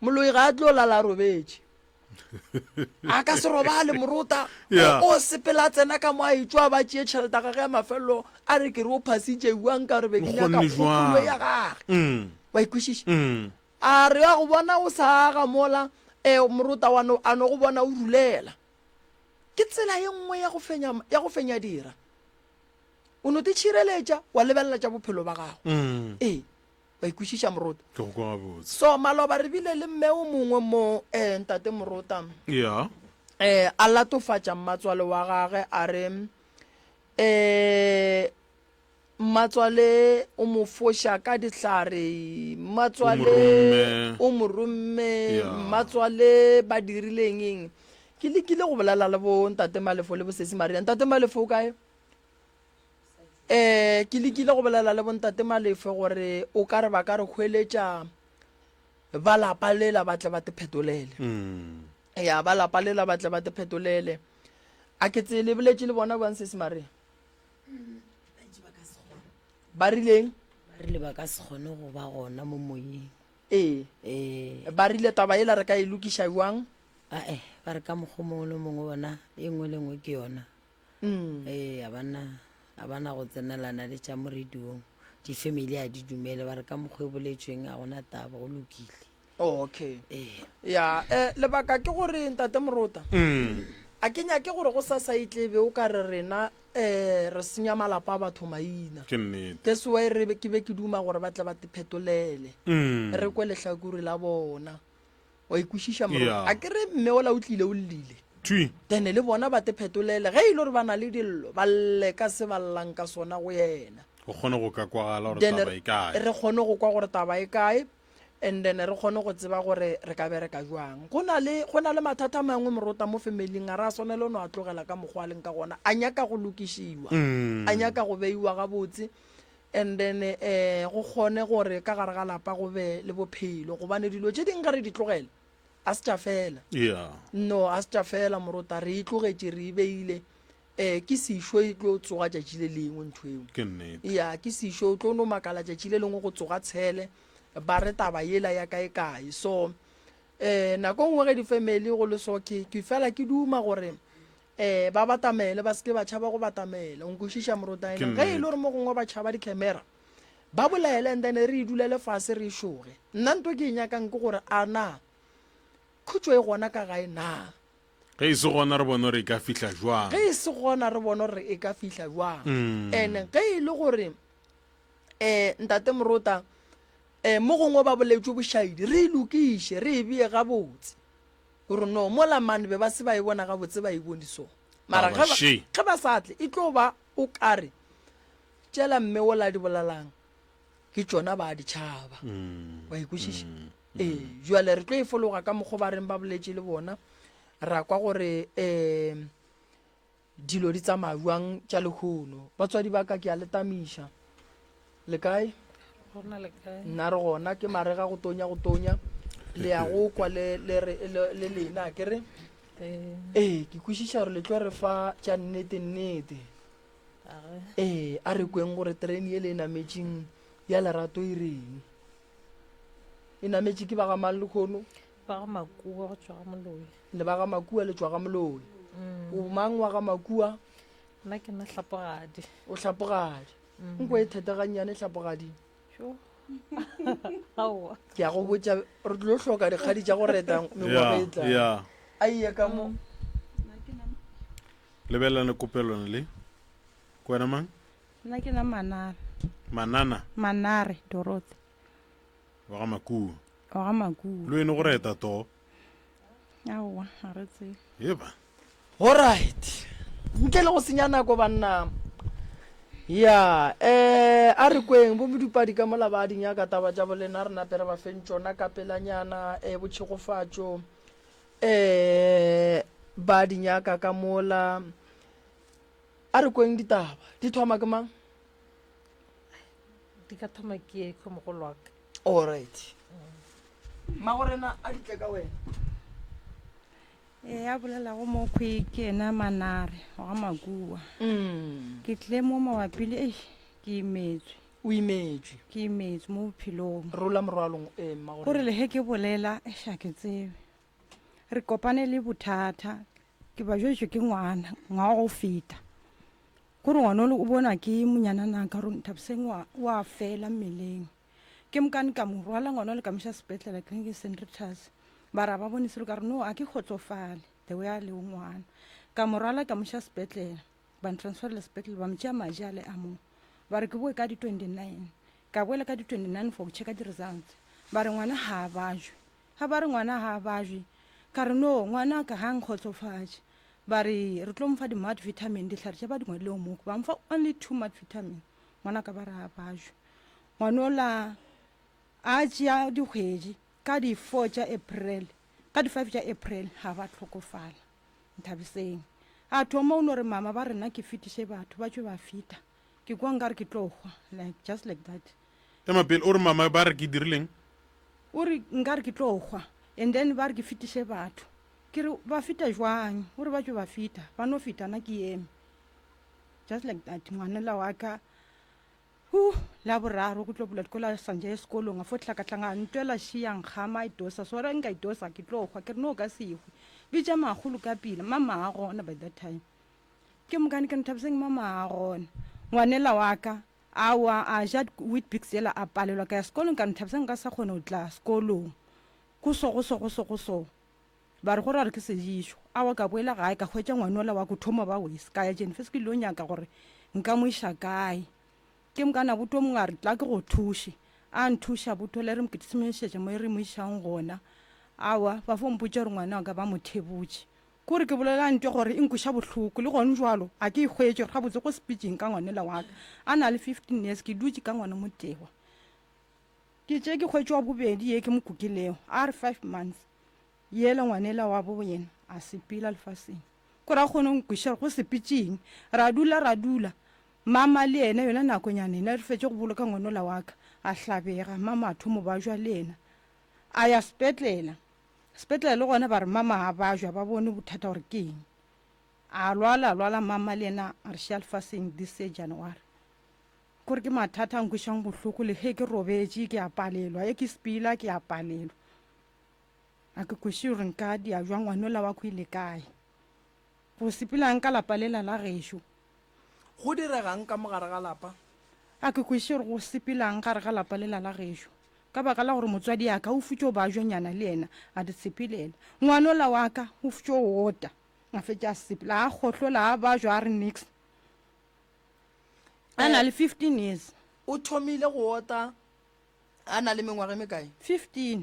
moloi ga a tlo lala a robetše. A ka se robale morota. Yeah. O sepela a tsena ka mo a etšwa ba tšee tšhelete ya gage ya mafelelo a re ke re o phasitše jwang ka gore be ke nyaka Kgonne kgopolo jwang? ya gage. Mm. Wa ikwešiša? Mm. A re a go bona o sa aga mola, ee, morota wa no, a no go bona o rulela. Ke tsela ye nngwe ya go fenya, ya go fenya dira. O no te tšhireletša, wa lebelela tša bophelo ba gago. Mm. Ee. Wa ikwešiša Morota? Ke go kwa gabotse. So maloba re bile le mme o mongwe mo eh, ntate Morota. Yeah. Eh, a latofatša mmatswale wa gage a re eh mmatswale o mo foša ka dihlare, mmatswale o mo romme, mmatswale ba dirile eng eng. Ke lekile go bolela le bo ntate Malefo le bo sesi Maria. Ntate Malefo o kae? Um ke lekile go bolela le bontate Malefe gore o ka re ba ka re hweletša ba lapa lela ba tle ba te phetolele. Mm. Ya ba lapa lela ba tle ba te phetolele. A ke tse le boletše le bona bjang sesi Maria? Ba rileng? Ba rile ba ka se kgone go ba gona mo moyeng. Ee. Ee. Ba rile taba yela re ka e lokiša bjang? Ae, ba re ka mokgwa o mongwe le o mongwe bona e nngwe le nngwe ke yona. Mm. Ee, a bana a bana go tsenelana le tša mo radiong. Di-family a di dumele ba re ka mokgwa e boletšweng a gona taba go lokile. Oh, okay. Ee. Ya, eh, lebaka ke gore ntate Morota. Mm. A ke nyake gore go sasa e tle be o ka re rena eh re senya malapa a batho maina. Ke nnete. That's why re be ke be ke duma gore ba tle ba te phetolele. Mm. Re kwe lehlakore la bona. Wa ikwešiša Morota? Yeah. A ke re mme ola o tlile o llile. Thwi. Then le bona ba te phetolele ge e le gore ba na le dillo ba lle ka se ba llang ka sona go yena. Go kgone go ka kwagala gore Then taba e kae. re kgone go kwa gore taba e kae and then re kgone go tseba gore re ka bereka jwang. Go na le go na le mathata a mangwe morota mo familing a re a swanela no a tlogela ka mokgwa a leng ka gona a nyaka go lokišiwa Mm. a nyaka go beiwa gabotse and then eh go kgone gore ka gare ga lapa go be le bophelo gobane dilo tše dingwe ge re di tlogela a se tša fela. Yeah. No, a se tša fela morota, re e tlogetše re e beile eh ke sešo e tlo tsoga tšatši le lengwe ntho eo. Ke nnete. Ya, ke sešo o tlo no makala tšatši le lengwe go tsoga tshele ba re taba yela ya kae kae. So eh nako nngwe ge di-family go le so ke ke fela ke duma gore eh ba batamele ba seke ba tšhaba go batamela. O nkwešiša morota Ke ena? Ge e le nnete. gore mo gongwe ba tšhaba di-camera ba bolele and then re e dulele fase re e šoge. Nna nto ke e nyakang ke gore a na khutšo e gona ka gae na? Ge e se gona re bone gore e ka fihla jwang. Ge e se gona re bone gore e ka fihla jwang. Mm. And ge e le gore eh ntate Morota eh mo gongwe ba boletšwe bošaedi re e lokiše re e bee gabotse. Gore no mola mane be ba se ba e bona gabotse ba e bone so. Mara Taba ge ba, še. ge ba sa tle e tlo ba o kare tšela mme wola di bolelang ke tšona ba di tšhaba. Mm. Wa ikwešiša? Ee, jwale re tlo e fologa ka mokgo ba reng ba boletše le bona ra kwa gore um dilo di tsamaya jwang tša lehono. Batswadi ba ka ke a le tamiša. Le kae? Gona le kae? Nna re gona ke marega go tonya go tonya. Le ya go kwa le le re le, le lena ke re. Ee. Ee, ke kwešiša gore le tlo re fa tša nnete nnete. Age. Ee, a re kweng gore terene ye le e nametšeng ya lerato e reng. E nametše ke ba ga mang lekhono? Ba ga Makua go tšwa ga Moloi. Le ba ga Makua le tšwa ga Moloi. Mm. O mang wa ga Makua? Nna ke nna Hlapogadi. O Hlapogadi. Mm. Nko e thete gannyane Hlapogadi. Tjo. Aowa. Ke a go botša re tlo hloka dikgadi tša go reta mengwaga e Yeah, tlang. yeah. A iye ka mo. Lebelelane kopelwana le. Ke wena mang? Nna ke nna Manare. Manana? Manare Dorothy. Wa ga Makua. Wa ga Makua. Le wene go reta to? Aowa, ga re tsebe. Eba. Alright. Ntle le go senya nako banna. Ya, eh a re kweng bo modupadi ka mola ba di nyaka taba tša bolena re nape re ba feng tšona ka pelanyana eh botšhegofatšo eh ba di nyaka ka mola. A re kweng ditaba. Di thoma ke mang? Di ka thoma ke ye mogolo wa ka. Alright. Mmagorena a di tle ka wena. Ee, a bolelago mo khwi ke yena Manare wa ga Makua. Mm. Ke tlile mo mabapi le eish ke imetswe. O imetswe. Ke imetswe mo bophelong. Rola morwalong ee mmagorena. Gore le ge ke bolela eish a ke tsebe. Re kopane le bothata ke ba jwetšwe ke ngwana ngwaga go feta. Gore ngwana ole o bonwa ke monyananaka gore Nthabiseng wa wa fela mmeleng. Ke mokane ka mo rwala ngwana ole ka mo iša sepetlele clinic St Rita's. Ba re ga ba bone selo ka re no a ke kgotsofale the way a lego ngwana. Ka mo rwala ka mo iša sepetlele ba ntransferela sepetlele ba mo tšea madi ale a mo ba re ke boe ka di 29. Ka boela ka di 29 for go checka di results. Ba re ngwana ga a bajwe. Ga ba re ngwana ga a bajwe, ka re no, ngwana ka ga a nkgotsofatše. Ba re re tlo mo fa di multivitamin, dihlare tše ba di ngwadilego mo, ba mfa only two multivitamin. Ngwana ka ba re a bajwe. Ngwanola a tšea dikgwedi ka di four tša April, ka di five tša April ga ba hlokofala. Nthabiseng a thoma o no re mama ba re nna ke fetiše batho ba tšwe ba feta. Ke kwa nkare ke tlo hwa like just like that. Ema pele o re mama ba re ke dirileng? O re nkare ke tlo hwa and then ba re ke fetiše batho. Ke re ba feta jwang? O re ba tšwe ba feta, ba no feta nna ke eme. Just like that ngwanela wa ka Huh, la boraro go tlo bula dikolo a sanja ye sekolong a fo hlakahlanga a ntwela šia nkgama a itosa so re nka itosa ke tlo hwa ke re no ka se hwe bitša magolo ka pila mama a gona by that time ke mokane ke re Nthabiseng mama a gona ngwanela wa ka awa a ja wheat bix yela a palelwa ka ya sekolong ka re Nthabiseng nka sa kgone go tla sekolong go so go so go so go so Ba re go ra re ke sedišo. Awa ka boela gae ka hwetša ngwanola wa ko thoma ba wese. Ka ya Jenfes ke ilo nyaka gore nka mo iša kae. Ke mokana buti o mongwe a re tla ke go thuše. A nthuša buti ola re mo kitimešetša mo re mo išang gona. Awa ba fo mpotša gore ngwana wa ka ba mo thebotše. Kore ke bolela ntwa gore e nkweša bohloko le gone jwalo ga ke e hwetše gore gabotse go sepetšeng ka ngwanela wa ka. A na le 15 years ke dutše ka ngwana motewa. Ke tše ke hwetše wa bobedi ye ke mo kukilego a re five months yela ngwanela wa bo yena a sepela lefaseng ko ra kgone go nkweša go sepetšeng ra dula ra dula mama le yena yona nakonyana ena re fetše go boloka ngwanola wa ka a hlabega mama a thomo bajwa le yena a ya sepetlela sepetlela le gona ba re mama a bajwa ba bone bothata gore ke eng a lwala a lwala mama le yena a re šia lefaseng this year January Kore ke mathata a nkwešang bohloko le ge ke robetše ke a palelwa, e ke sepela ke a palelwa. A ke kweše gore nka dia jwang ngwanola wa ko ile kae. Go sepelang ka lapa lela la gešo. Go diregang ka mo gare ga lapa? A ke kweše gore go sepelang gare ga lapa lela la gešo. Ka baka la gore motswadi ya ka o futšo bajwanyana le yena a di sepelela. Ngwanola wa ka o futšo ota a fetša a sepela a kgohlola a bajwa a re nix. A na le 15 years. O thomile go ota a na le mengwaga e mekae? 15.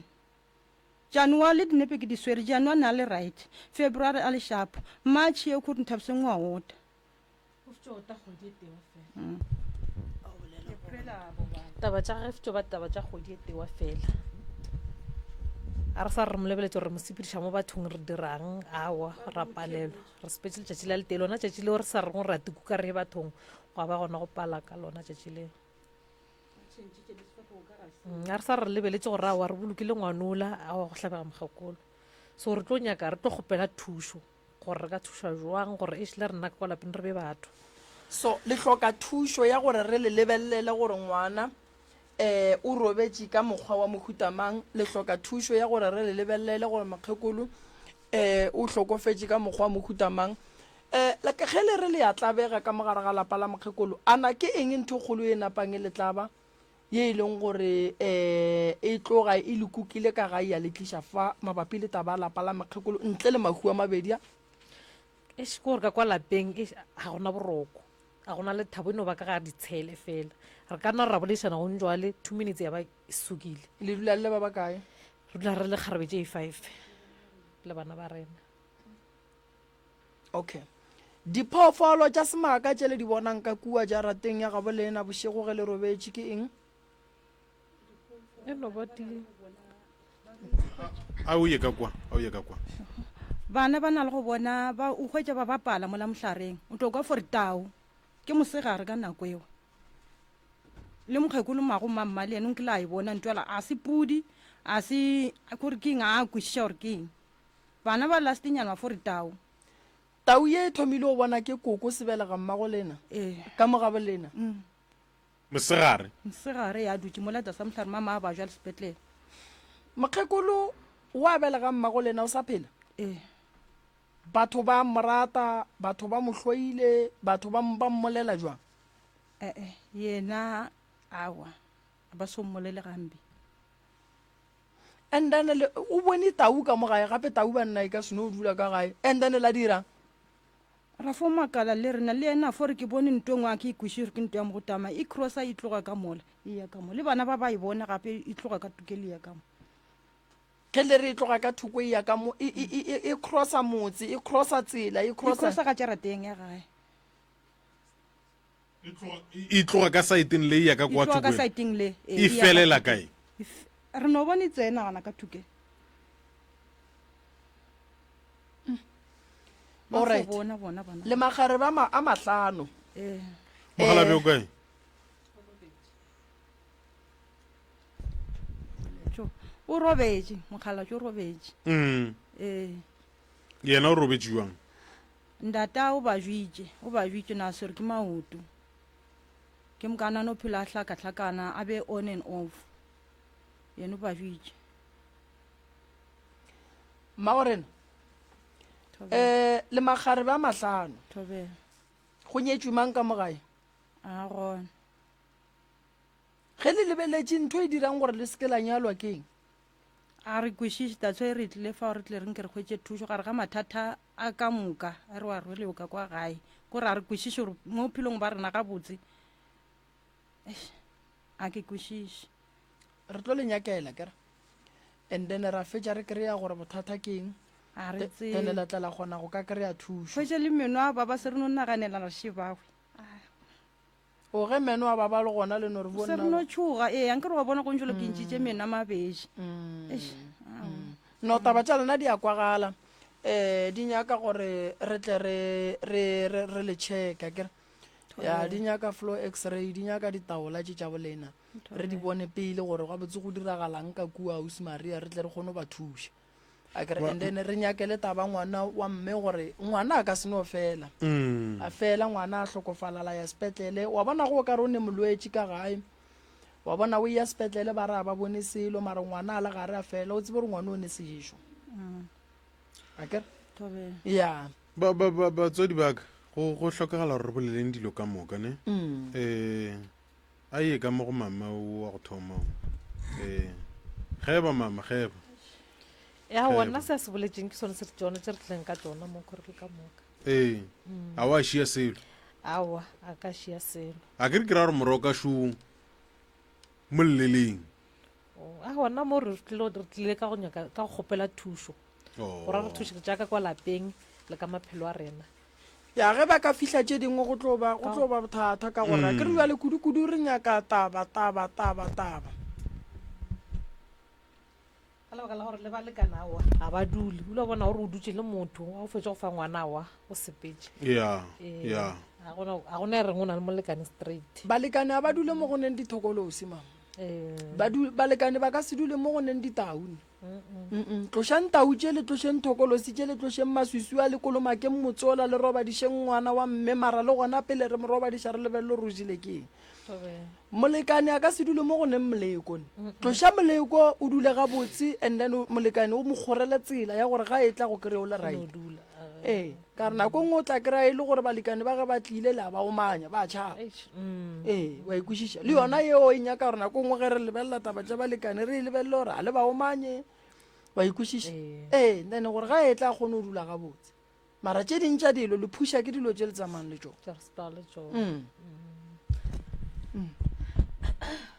January le dinepe ke di swere, January na le right, February a le sharp, March ye khuri Nthabiseng wa ota. O fetše ota kgwedi e tewa fela. Taba tša gage fetšo ba taba tša kgwedi e tewa fela. A re sa re mo lebeletše gore re mo sepediša mo bathong re dirang, awa ra palelwa. Re sepetše letšatši la letee, lona tšatši leo re sa reng gore ra tukuka re ye bathong, gwa ba gona go pala ka lona tšatši leo. Mm, a re sa re lebeletše gore awa re bolokile ngwanola awa go hlabega mokgekolo. So re tlo nyaka re tlo kgopela thušo gore re ka thušwa jwang gore ešle le rena ka kwa lapeng re be batho. So le hloka thušo ya gore re le lebelele gore ngwana um o robetše ka mokgwa wa mohuta mang, le hloka thušo ya gore re le lebelele gore mokgekolo um o hlokofetše ka mokgwa wa mohuta mang. Um like ge le re le ya tlabega ka mogare ga lapa la mokgekolo, a na ke eng ntho kgolo ye napang e le tlaba ye e leng gore um e tloga e le kukile ka gae ya le tliša fa mabapi le taba ya lapa la mokgekolo ntle le mahu a mabedi a? Eish, ke gore ka kwa lapeng eish, ga gona boroko, ga gona lethabo, e no ba ka ga ditshele fela. Re ka nna ra boledišana gong jwale, two minutes ya ba e sukile. Le dula le le ba bakae? Re dula re le kgarebe tše five le bana ba rena. Okay. Diphoofolo tša semaka tše le di bonang ka kua jarateng ya gabo lena bošego ge le robetše ke eng? E no ba di. A o ye ka kwa, a o ye ka kwa. Bana ba na le go bona ba o hwetša ba bapala mola mohlareng. O tlo kwa for tau. Ke mosegare ka nako eo. Le mokgekolo mago mamma le yena o nkile a e bona ntwela a se pudi a se gore ke eng a kwešiša gore ke eng. Bana ba last nyana ba fo re tau. Tau ye e thomile go bona ke koko sebelega mmago lena Ee. ka mo gabo lena. Mosegare. Mosegare ya dutše mola tlasa mohlare mama a bajwa le sepetlele. Mokgekolo wa belega mmago lena o sa phela? Ee. Batho ba mo rata, batho ba mo hloile, batho ba ba mmolela jwang? Ee, yena awa ba so mmolele gambe. And then le, o bone tau ka mo gae gape tau banna e ka se no dula ka gae. And then la dirang? Ra fo makala le rena, le yena a fo re ke bone nto e nngwe a ke e kwešiše gore ke nto ya mogotama, e crossa e tloga ka mola e ya ka mo. Le bana ba ba e bone gape e tloga ka thoko le ya ka mo. Ge le re e tloga ka thoko e ya ka mo, e, e, e, e, e crossa motse, e crossa tsela, e E crossa. crossa ka jarateng ya gae. E tloga, e tloga ka saeteng le e ya ka E kwa tloga ka thoko ela. saeteng le, ee, E e ya ka felela thokeng. kae? E f- Re no bone e tsena gana ka thokeng. Ba fo Alright. bona bona bana. Le magarebe a ma- a mahlano. Ee. Mogalabe o kae? Tjo, o robetše, mokgalabje o robetše. Mm. Ee. Yena o robetše jwang? Ndata o ba jwitše, o ba jwitše, na swerwe ke maoto. Ke mokana no phela a hlakahlakana, a be on and off. Yena o ba jwitše. Mmagorena, Thobela. um le makgarebe a mahlano. Thobela. Go nyetšwe mang ka mo gae? A gona. Ge le lebeletše ntho e dirang gore le se ke la nyalwa ke eng? A re kwešiše, that's why re tlile fao re tle re nke re hwetše thušo gare ga mathata a ka moka a re wa rwelego ka kwa gae. Kore a re kwešiše gore mo bophelong ba rena gabotse, eish, a ke kwešiše. Re tlo le nyakela kere and then ra fetša re kry-a gore bothata ke eng, A re then tsebe. la tla la kgona go ka kry-a thušo. Hwetše le meno a baba se re no naganela re šebagwe. O ge meno a baba le gona le no re Se re no tšhoga, ee, ankere wa bona go ntšholo ke ntšitše meno a mabedi. Eish, aowa. No taba tša lena di a kwagala, um di nyaka gore re tle re re re re le checke akere. Ya di nyaka flow x-ray, di nyaka ditaola tše tša bolena. Re di bone pele gore gabotse go diragalang ka kua Ausi Maria re tle re kgone go ba thuša. Akere and then re nyake le taba ngwana wa mme gore ngwana a ka se no fela. A fela ngwana a hlokofala la ya sepetlele. Wa bona go o ka re o ne molwetši ka gae. Wa bona o ya sepetlele ba re a ba bone selo mara ngwana a le gare a fela o tsebe gore ngwana o ne sešo. Akere? Thobela. Ya. Ba, ba, ba, batswadi ba ka, go, go hlokagala gore re boleleng dilo ka moka, ne? Eh, a ye ka mo go mama o wa go thoma o. Eh, geba mama, geba. Ya Geba. wona se a se boletšeng ke sone se tsone tse re tlileng ka tsona mo gore le ka moka. Ee, a wa šia selo. Aowa, a ka šia selo. A ke re ke ra gore moroka šo mo lleleng. Oh, a gona mo re tlile re tlile ka go nyaka ka go kgopela thušo. Oh. Gore re thuše jaaka kwa lapeng le ka maphelo a rena. Ya ge ba ka fihla tše dingwe go tlo ba go tlo ba bothata ka gore ke re bjale kudu-kudu re nyaka taba taba taba taba. Ka lebaka la gore le balekane aowa ga ba dule. O ile wa bona gore o dutše le motho wa o fetša go fa ngwana aowa o sepetše. Ya, Ee, ya. ga gona ga gona e reng o na le molekane straight. Balekane a ba dule mo go neng dithokolosi mama. Ee. Ba du, balekane ba ka se dule mo go neng ditau. Mm-mm. Tlošang tau tše le tlošeng thokolosi tše le tlošeng maswiswi a le kolomakeng motsola le robadišeng ngwana wa mme mara le gona pele re mo robadiša re lebelele gore o jele ke eng. Molekane a ka se dule mo go neng moleko ne. Tloša moleko o dule gabotse and then molekane o mo kgorele tsela ya gore ga e tla go kry-e o le right. Ee, ka re nako nngwe o tla kry-a e le gore balekane ba ge ba tlile le a ba omanya ba tšhaba. Ee, wa e kwešiša. Le yona yeo e nyaka gore nako nngwe ge re lebelela taba tša balekane re e lebelele gore a le ba omanye. Wa e kwešiša? Ee, then gore ga e tla kgone go dula gabotse. Mara tše ding tša dilo le phuša ke dilo tše le tsamayang le tšona. Tša re sepela le tšona.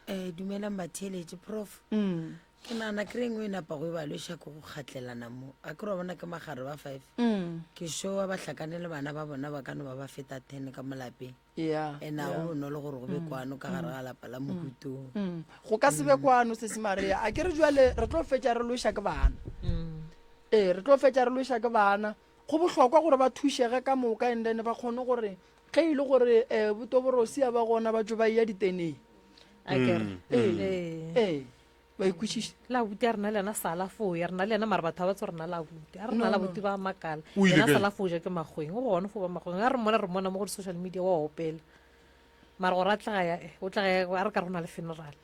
Eh, dumelang batheeletše prof ke nagana kry engwe e napa go e ba lweša ke go kgatlelana mo a ke re wa bona ke magare ba five ke sure ba hlakane le bana ba bona ba ka no ba ba feta ten ka mo lapeng Yeah, and a yeah. go bonolo gore go be kwano ka gare ga lapa la mohutong Go ka se be kwano sesi Maria. A ke re jwale re tlo fetša re lweša ke bana. Ee, re tlo fetša re lweša ke bana. Go bohlokwa gore ba thušege ka moka and then ba kgone gore ge e le gore um botoborosi a ba gona ba tšo ba eya diteneng. Akere. Ee, ee, wa ikwešiša. Le abuti a rena le yena sala foo ya rena le yena mara batho ga ba tse rena le abuti a rena le abuti ba makala O ile yena kae? sala foo ja ke makgweng o gone foo ba makgweng a re mmona re mmona mo go di-social media wa opela mara gore a tlega ya eh, o tlega ya a re ka re go na le funeral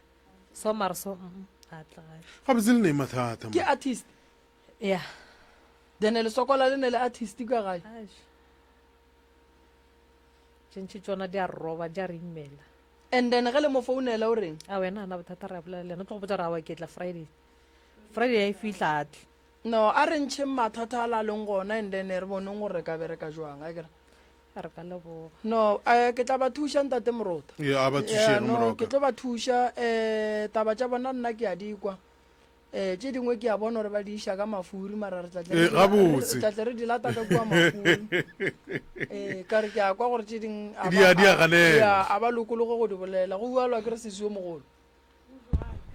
so mara so mm, a tlega Gabotse le ne mathata Ke mo. artist. ya Then le sokola le ne le artist ka gae. Eish. tše ntši tsona di a re roba di a re imela And then ge le mo founela o reng? A wena ana bothata re a bolela le yena o tlo go botsa gore awa ke tla Friday. Friday ya e fihla a tle. No, a re ntšheng mathata a la leng gona and then re boneng gore re ka bereka jwang, akere? Re ka leboga. No, eh, ke tla ba thuša Ntate Morota. Ee, a ba Yeah, thušege no, Moroka. ke tlo ba thuša eh taba tša bona nna ke a di kwa. Eh tše dingwe ke a bona gore ba di iša ka mafuri mara re tla tle re Eh, di la- re gabotse. tla tle re di lata ka kua mafuri. Eh ka re ke a kwa gore tše ding a Di ba a di a a ganela. ya a ba lokologe go di bolela. Go bualwa ke re sesi yo mogolo.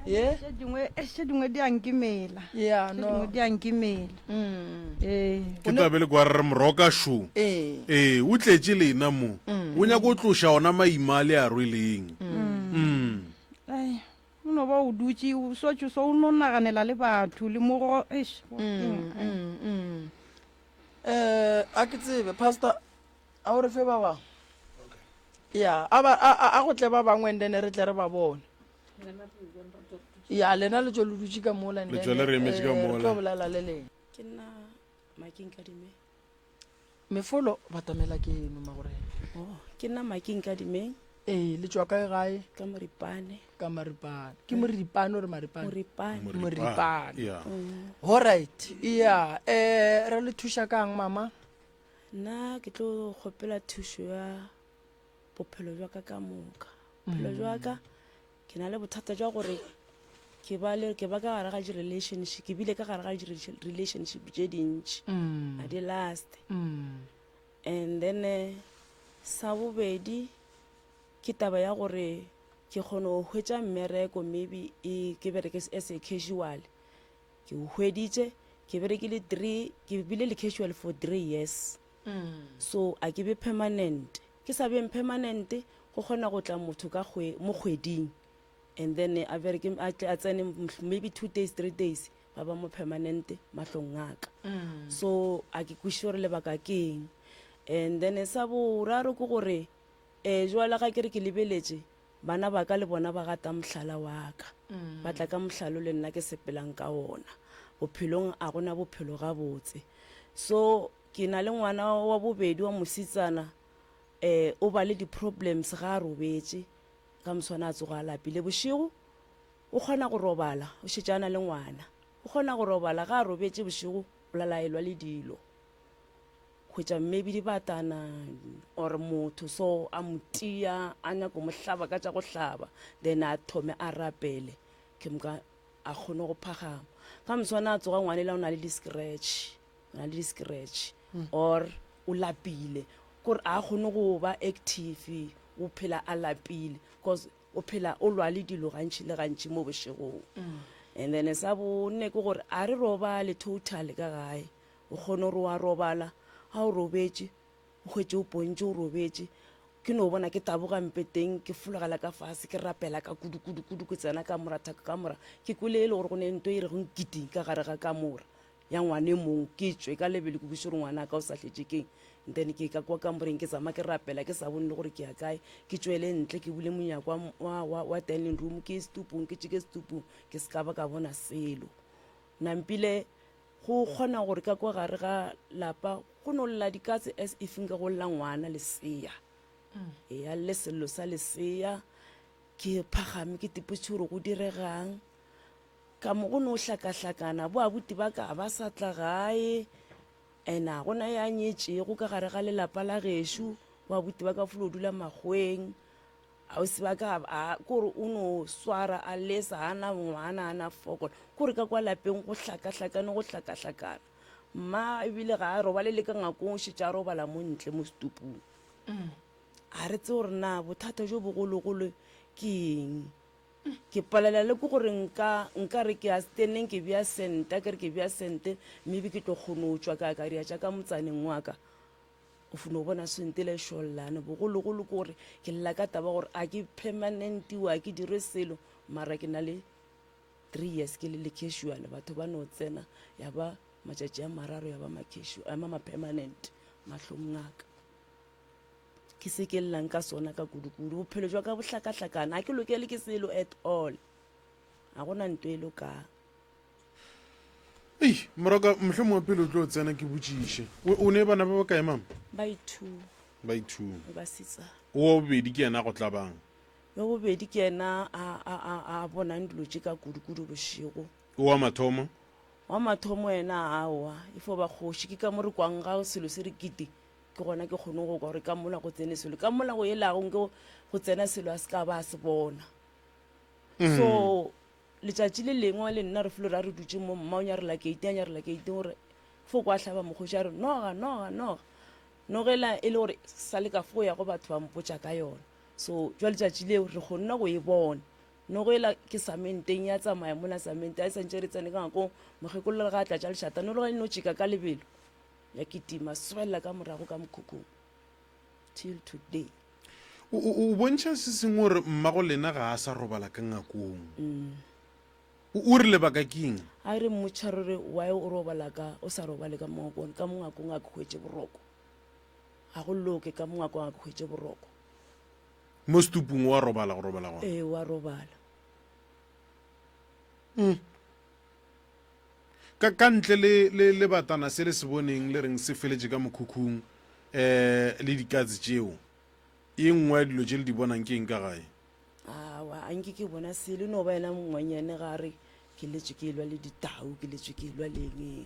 Ye? Tše dingwe eh, tše dingwe di a nkimela. Ya Tše no. dingwe di a nkimela. Mm. Ee. Ke tla be le kwa re re Moroka šo. Ee. Ee, o tletše lena mo. O nyaka go tloša ona maima a le a rweleng. Mm. Ai, o no ba o dutše o swatše so o no naganela le batho le mo go eish. go keng, ai. Mm, mm. Eh, a ke tsebe pastor a o re fe ba bangwe. Ya, a ba a a- a go tle ba bangwe and then re tle re ba bone. Ya, lena le tšo le dutše ka mola and Le then tšo le re emetše ka eh, re mola. tlo bolela le leng. Ke nna Making Kadime. Mefolo batamela ke eno magorena. Oh, ke nna Making Kadimeng. Ee, le tšwa kae gae? Ka Moripane. Ka Maripane. Ke Moripane or Maripane? Moripane. Moripane. Yeah. All right. Yeah, eh re le thuša kang mama? Nna ke tlo kgopela thušo ya bophelo jwa ka ka moka. Bophelo jwa ka ke na le bothata jwa gore ke ba le ke ba ka gare ga di-relationship ke bile ka gare ga di-relationship tše dintši a di last and then eh, sa bobedi ke taba ya gore ke kgone go hwetša mmereko maybe e ke bereke as a casual ke o hweditše ke berekile three ke bile le casual for three years so a ke be permanent ke sa beng permanent go kgona go tla motho ka kgwe mo kgweding and then a bereke a tle a tsene maybe two days three days ba ba mo permanent mahlong a ka so a ke kwešiše gore lebaka ke eng and then sa boraro ke gore um jwale ga ke re ke lebeletše Bana ba ka le bona ba gata mohlala wa ka, ba tla ka mohlalo le nna ke sepelang ka wona. Bophelong a go na bophelo gabotse. So ke na le ngwana wa bobedi wa mosetsana, um o ba le di-problems ga a robetše, ka moswane a tsoga a lapile. Bošego o kgona go robala, o šetše a na le ngwana, o kgona go robala ga a robetše bošego o lala a elwa le dilo. Hwetša maybe dibatana or motho so a mo tia a nyako mo hlaba ka tša go hlaba then a thome a rapele ke moka a kgone go phagama. Ka moswana a tsoga ngwanela o na le di-scratch, o na le di-scratch or o lapile kore a kgone go ba active o phela a lapile cause o phela o lwa le dilo gantši le gantši mo bošegong. And then sa bone ke gore a re robale totally ka gae O kgone gore wa robala, ga o robetše, o hwetše o pontše o robetše. Ke no bona ke taboga mpeteng, ke fologela ka fase, ke rapela ka kudu kudu kudu, ke tsena kamora thaka kamora. Ke kwele e le gore go ne nto e rego nkiti ka gare ga kamora ya ngwane mong. Ke tšwe ka lebelo ke botšiše gore ngwana ka o sa hletše keng. Then ke ka kwa kamoreng ke tsama ke rapela ke sa bone le gore ke ya kae. Ke tšwele ntle ke bule monyako wa, wa, wa, wa dining room ke ye setupung, ke tšeke setupung ke se ka ba ka bona selo. Nampile Go kgona gore ka kwa gare ga lapa go no lla dikatse as if nke go lla ngwana lesea. Ee, a lle sello sa lesea. Ke phagame ke tipotše gore go diregang. Ka mo go no hlakahlakana, bo abuti ba ka ga ba sa tla gae and ga gona ya nyetšego ka gare ga lelapa la gešo. Bo abuti ba ka folo dula makgoweng. Ausi ba ka a kore o no swara a lesa ga na ngwana a na fokola kore ka kwa lapeng go hlakahlakane go hlakahlakana mma ebile ga a robale le ka ngakong o šetše a robala mo ntle mo setupung a re tse gore na bothata jo bogologolo ke eng ke palela le ke gore nka nka re ke ya steneng ke bea sente ke re ke bea sente maybe ke tlo kgone go tšwa ka ka ria tša ka motsaneng wa ka O fo no bona sente le šollane. Bogologolo ke gore ke lla ka taba gore a ke permanentiwe, a ke dire selo, mara ke na le three years ke le le casual. Batho ba no tsena ya ba matšatši a mararo ya ba ma-casual, ya ba ma-permanent mahlong a ka. Ke se ke llang ka sona ka kudu-kudu. Bophelo jwa ka bo hlakahlakana, a ke lokele ke selo at all. Ga gona nto e lokang. Ei, moroka, mohlomongwe pele o tlo tsena ke botšiše. O, o ne bana ba bakae, mama? Ba i-two. Ba i-two. Ba basetsana. O wa bobedi ke yena a go tlabang? Wa bobedi ke yena a, a, a, a bonang dilo tše ka kudu-kudu bošego. O wa mathomo? Wa mathomo yena aowa, e fo ba kgoši. Ke ka mo re kwang ga selo se re kiti. Ke gona ke kgone go kwa gore ka mola go tsene selo, ka mola go elago nke go tsena selo a se ka ba a se bona. So letšatši le lengwe le nna re felo ra re dutše mo, mma o nyarela keiti, a nyarela keiti gore fo kwa hlaba mokgoši a re noga, noga, noga. Noga ela e le gore sa le ka fo ya go batho ba mpotša ka yona. So jwa letšatši leo re kgonne go e bona. Noga ela ke samenteng ya tsamaya mola samente a e santše re tsene ka ngakong, mokgekolo le ga a tlatša lešata noga e no tšeka ka lebelo. Ya kitima swelela ka morago ka mokhukhung till today. O, o, o bontšha se sengwe gore mmago lena ga a sa robala ka ngakong. Mm. O, o re lebaka ke eng? A re mmotša re re why o robala ka o sa robale ka mo ngakong, ka mo ngakong a ke hwetše boroko. Ga go loke ka mo ngakong a ke hwetše boroko. Mo setupung o a robala go robala gona? Ee, o a robala. Mm. Ka, ka ntle le, le lebatana se le se boneng le reng se feletše ka mokhukhung, eh, le dikatse tšeo, ye nngwe ya dilo tše le di bonang ke eng ka gae? Awa, a nke ke bona selo, e no ba yena ngwanyane ga a re ke letšwe ke elwa le ditau, ke letšwe ke elwa le eng eng.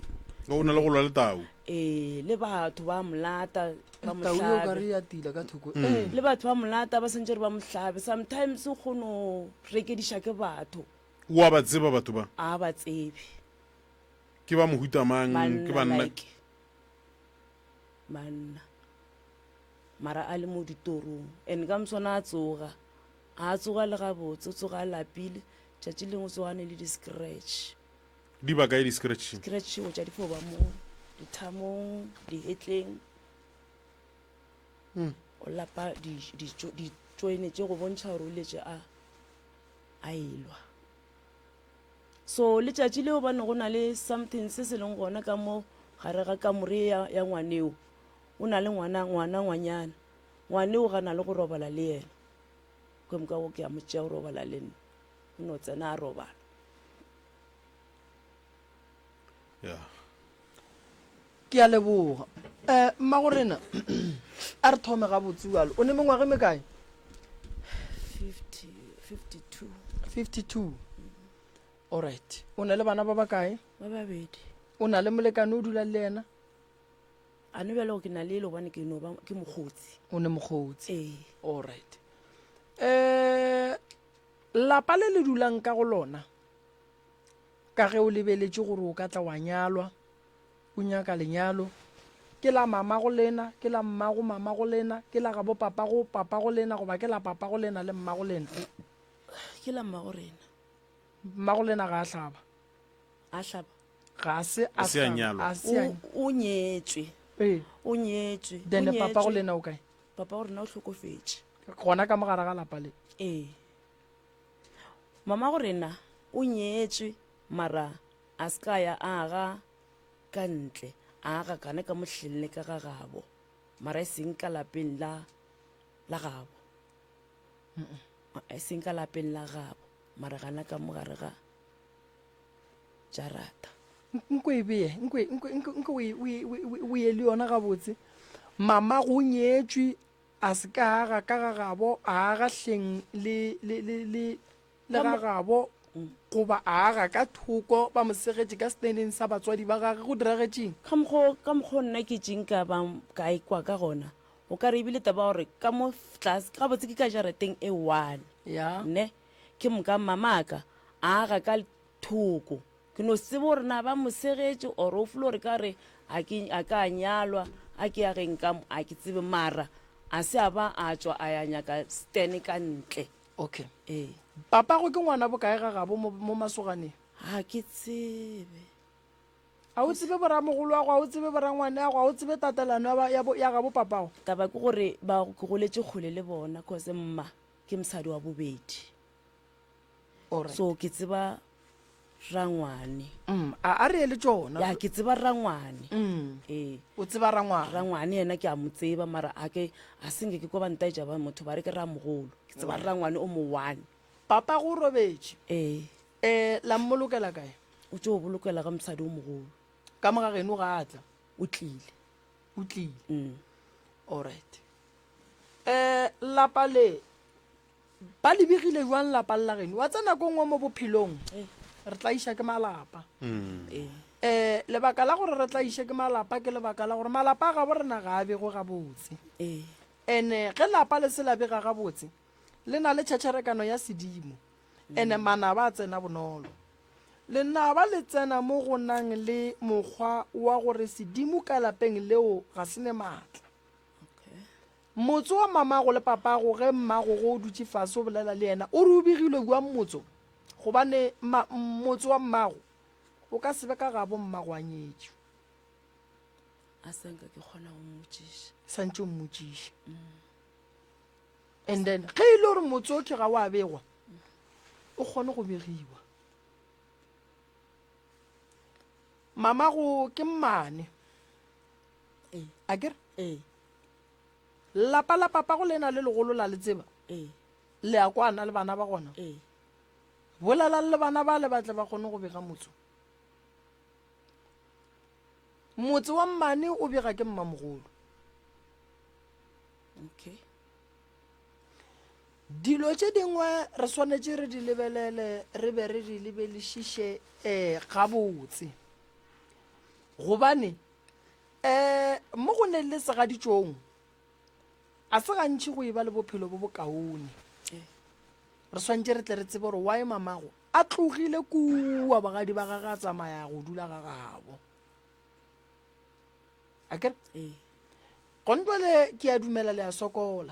O na le go lwa le tau? Ee, le batho ba molata, ba mo Tau eo ka hlabe. re ya tila ka thoko. Ee. Le batho ba molata ba santše re ba mo hlabe. Sometimes o kgono rekediša ke batho. O a ba tseba batho ba? A ba tsebe. Ke ba mohuta mang? Ke Banna banna? like banna. Mara a le mo ditorong. And ka moswana a tsoga. A tsoga le gabotse, o tsoga a lapile. Tšatši lengwe o tsoga a ne le di-scratch. Di ba kae di-scratch? Scratch tšeo tša di fo ba mo dithamong, dihetleng. O lapa ditšoene tše go bontšha gore o letše a a elwa. So letšatši leo ba ne go na le something se se leng gona ka mo gare ga kamore ya, ya ngwaneo. O na le ngwana, ngwana ngwanyana. Ngwaneo ga na le go robala le yena. Ke moka go ke a mo tšea go robala le nna. O no tsena a robala. Yeah. Ke a leboga. Um mmagorena, a re thome gabotse bjalo. O ne mengwaga e mekae? 50, 52. 52. Alright. O na le bana ba bakae? Ba babedi. O na le molekane o dulang le yena? A no bjale ke na le ele gobane ke no ba ke mokgotsi. O ne mokgotsi. Ee. Alright. Um lapa le le dulang ka go lona Ka ge o lebeletše gore o ka tla wa nyalwa, o nyaka lenyalo, ke la mamago lena, ke la mmago mamago lena, ke la gabo papago papago lena goba ke la papago lena le mmago lena? Ke la mmago rena. Mmago lena ga a hlaba. A hlaba? Ga se a se a nyalwa. A se a. O, o nyetšwe. Ee. O nyetšwe. O Then papago nyetšwe. lena o kae? Papago rena o hlokofetše. Gona ka mo gare ga lapa le? Ee. Mamago rena o nyetšwe mara a se ka ya a aga ka ntle, a aga kana ka mohleng le ka ga gabo, mara e seng ka lapeng la la gabo. E seng ka lapeng la gabo, mara gana ka mo gare ga jarata. Nko e beye, nko e, nko, nko, nko o e, o e, o e, o ye le yona gabotse. Mamago o nyetšwe A se ka aga ka ga gabo, a aga hleng le, le, le, le, le ga gabo, goba a aga ka thoko, ba mo segetše ka setendeng sa batswadi ba gagwe. Go diragetšeng? Ka mokgo, ka mokgo nna ke tšeng ka ba ka ikwa ka gona, o ka re ebile taba ya gore ka mo tlase, gabotse ke ka jarateng e one, Ya. ne? Ke moka mamaka a aga ka thoko. Ke no se tsebe gore na ba mo segetše or o flo re ka re a ke a ka nyalwa a ke ya geng ka mo a ke tsebe mara a se a ba a tšwa a ya nyaka stand ka ntle. Okay. Ee. Papago ke ngwana bokae ga gabo mo, mo masoganeng? Ga ke tsebe. A o tsebe boramogoloago, a o tsebe borangwaneago, a o tsebe tatelano ya ba, ya bo, ya gabo papago? Taba ke gore ba ke goletše kgole le bona cause mma ke mosadi wa bobedi. Alright. So ke tseba rangwane. Mm, a a re ye le tšona. Ya ke tseba rangwane. Mm. Ee. O tseba rangwane. Rangwane yena ke a mo tseba mara a ke a se nke ke kwa ba ntaetša ba motho ba re ke ramogolo. Ke tseba rangwane o mo one. Papa go robetše. Ee. Eh, la mmolokela kae? O tšo bolokela ga mosadi o mogolo. Ka mo ga geno ga a tla. O tlile. O tlile. Mm. Alright. Eh, lapa le Ba le begile bjang lapa la geno? Wa tsena nako nngwe mo bophelong re tlaiša ke malapa. Um lebaka la gore re tlaiše ke malapa ke lebaka la gore malapa a gabo rena ga a begwe gabotse. Ee. Ene ge lapa le se la bega gabotse, le na le tšhetšherekano ya sedimo, ene manaba a tsena bonolo. Lenaba le tsena mo go nang le mokgwa wa gore sedimo ka lapeng leo ga se ne maatla. Motse wa mamago le papago ge mmago go o dutše fase o bolela le yena o re o begilwe bjang motso? Gobane ma, motse wa mmago o ka se be ka gabo mmago a nyetšwe. A sa nka ke kgona go mmotšiša. Santše o mmotšiše. And then ge e le gore motse okhwi ga wa begwa, o kgone go begiwa. Mamago ke mmane. Ee. A ke re? Ee. Lapa la papago le na le legolo la le tseba? Ee. Le a kwana le bana ba gona? Ee. Bolelang le bana bale ba tle ba kgone go bega motse. Motse wa mmane o bega ke mmamogolo. Okay. Dilo tše dingwe re swanetše re di lebelele re be re di lebelišiše um gabotse. Gobane um mo go neng le segaditšong a se gantši go e ba le bophelo bo bokaone. Re swanetše re tle re tsebe gore why mamago a tlogile kua bogadi ba gage a tsamaya go dula ga gabo. A kere? Ee. Gontwale ke a dumela le a sokola.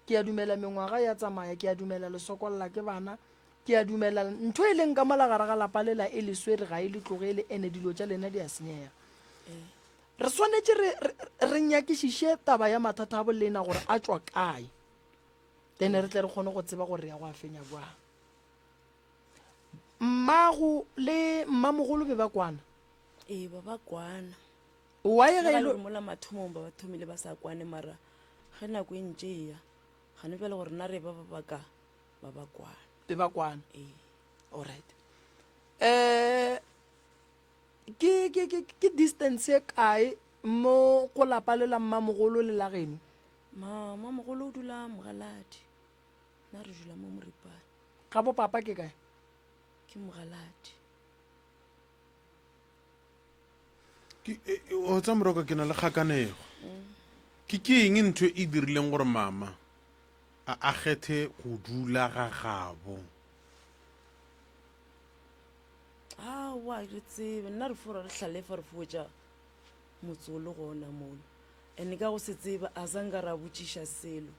Ke a dumela mengwaga ya tsamaya, ke a dumela le sokolla ke bana, ke a dumela ntho e leng ka mola gare ga lapa lela e le swere ga e le tlogele ene dilo tša lena di a senyega. Re swanetše re, re, re nyakišiše taba ya mathata a bolena gore a tšwa kae, then re tle re kgone go tseba gore re ya go a fenya bjang. Mmago le mmamogolo be ba kwana? Ee, ba ba kwana. Why ge Le e le gore mola mathomong ba ba thomile ba sa kwane mara ge nako e ntše e ya gane bjale gore na re ba ba ba ka ba ba kwana. Be ba kwana. Ee. Alright. Eh ke ke ke ke distance e kae mo go lapa le la mmamogolo le la geno? Ma mmamogolo o dula Mogaladi. Nna re dula mo Moripane. Ga bo papa ke kae? Ke Mogaladi. Ke, e, e, o tsa moroka ke na le kgakanego. Ke ke eng ntho e dirileng gore mama a a kgethe go dula ga gabo? Aowa re tsebe nna re fora re hlalefa re fotša motse o le gona mono and ka go se tseba a sa nka ra botšiša selo.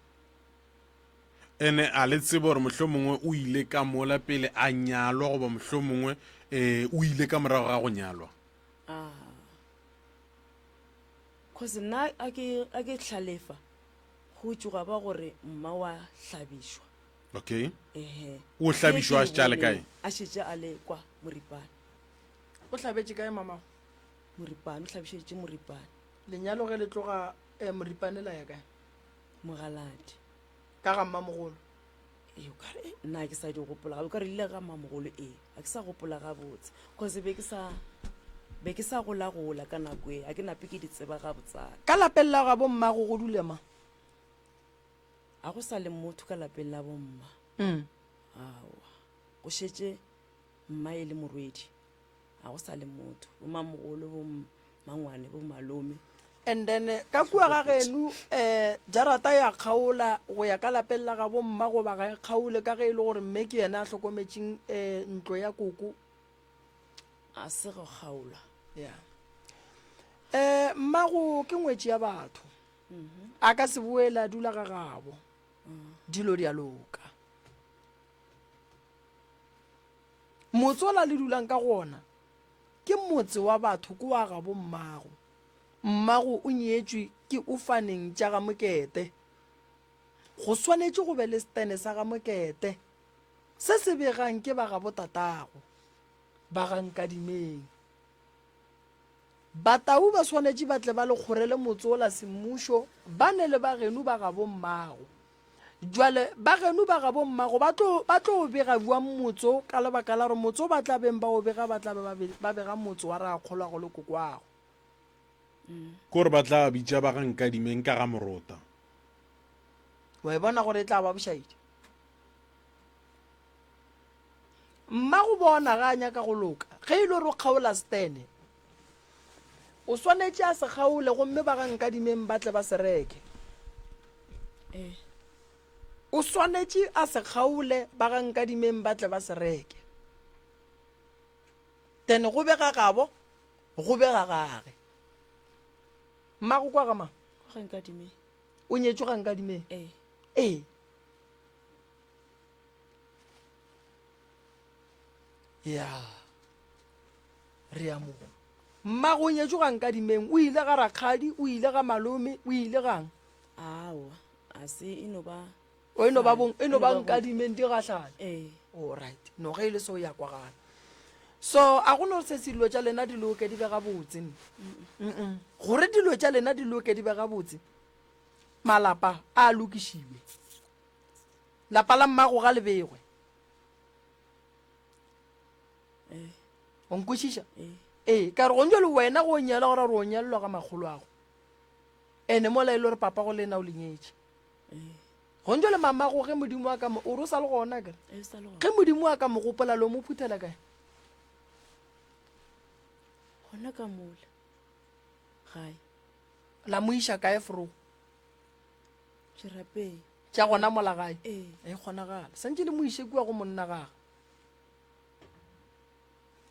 Ene a le tsebe gore mohlomongwe o ile ka mola pele a nyalwa goba mohlomongwe um o ile ka morago ga go nyalwa? Ah. Cause nna a ke a ke hlalefa go tšoga ba gore mma wa hlabišwa. Okay. Ehe. O hlabišwa a šetše a le kae? A šetše a le kwa Moripane. O hlabetše kae mamago? Moripane, o hlabišeditše Moripane. Lenyalo ge le tloga eh, Moripane la ya kae? Mogaladi. Ka ga mmamogolo? Ee, o kare eh, nna ke sa di gopola o kare ile ga mmamogolo ee, ga ke sa gopola gabotse cause be ke sa be ke sa golagola ka nako e, ga ke nape ke di tseba gabotsana. Ka lapeng la gabo mmago go dule mang? Ga go sa le motho ka lapeng la bomma. Mm. Aowa, go šetše mma e le morwedi. Ga go sa le motho, bo mamogolo, bo mangwane, bo malome. And then ka kua ga geno um jarata ya kgaola go ya ka lapeng la gabo mma goba ga e kgaole ka ge e le gore mme ke yena a hlokometšeng um ntlo ya koko? A se go kgaola. Ya. Um mmago ke ngwetši ya batho. A ka se boele a dula ga gabo. Dilo di a loka. Motse ola le dulang ka go ona ke motse wa batho ke wa gabo mmago. Mmago o nyetšwe ke o faneng tša ga Mokete. Go swanetše go be le setene sa ga Mokete se se begang ke ba gabo tatago, ba ga Nkadimeng. Batau ba swanetše ba tle ba le kgorele motse ola semmušo ba ne le ba geno ba gabo mmago. Jwale ba geno ba gabo mmago ba tlo, ba tlo o bega bjang motse ka lebaka la gore motse o ba tla beng ba o bega ba tla be ba, ba bega motse wa rakgolwago le kokwago. Ke gore ba tla bitša ba ga Nkadimeng ka ga Morota. Wa e bona gore e tla ba bošaedi? Mmago bona ga a nyaka go loka. Ge e le gore o kgaola stene, o swanetše a se kgaole gomme ba ga Nkadimeng ba tle ba se reke. Ee. O swanetše a se kgaole ba ga Nkadimeng ba tle ba se reke. Then go be ga gabo, go be ga gage. Mmago kwa ga mang? Kwa ga Nkadimeng. O nyetšwe ga Nkadimeng? Ee. Ee. Ya. Re ya mo. Mmago o nyetšwe ga Nkadimeng, o ile ga rakgadi, o ile ga malome, o ile gang? Aowa, a se e no ba. O e no ba bong, e no ba Nkadimeng di gahlana. Ee. All right. No ge e le so ya kwagala. So a go no se se dilo tša lena di loke di be gabotse. Mm. Gore dilo tša lena di loke di be gabotse. Malapa a lokišiwe. Lapa la mmago ga le begwe. Ee. O nkwešiša? Ee. Ee, ka re go njalo wena go nyala gore re o nyalelwa ga makgolo ago. Ene mola e le gore papa go lena o le nyetše. Ee. Go njalo mamago ge Modimo a ka mo o re o sa le gona kere. Ee, o sa le gona. Ge Modimo a ka mo gopola lo mo phuthela kae? Gona ka mola. Gae. La mo iša kae fro? Dirapeng. Tša gona mola gae? Ee. E kgonagala. Santše le mo iše kua go monna gage.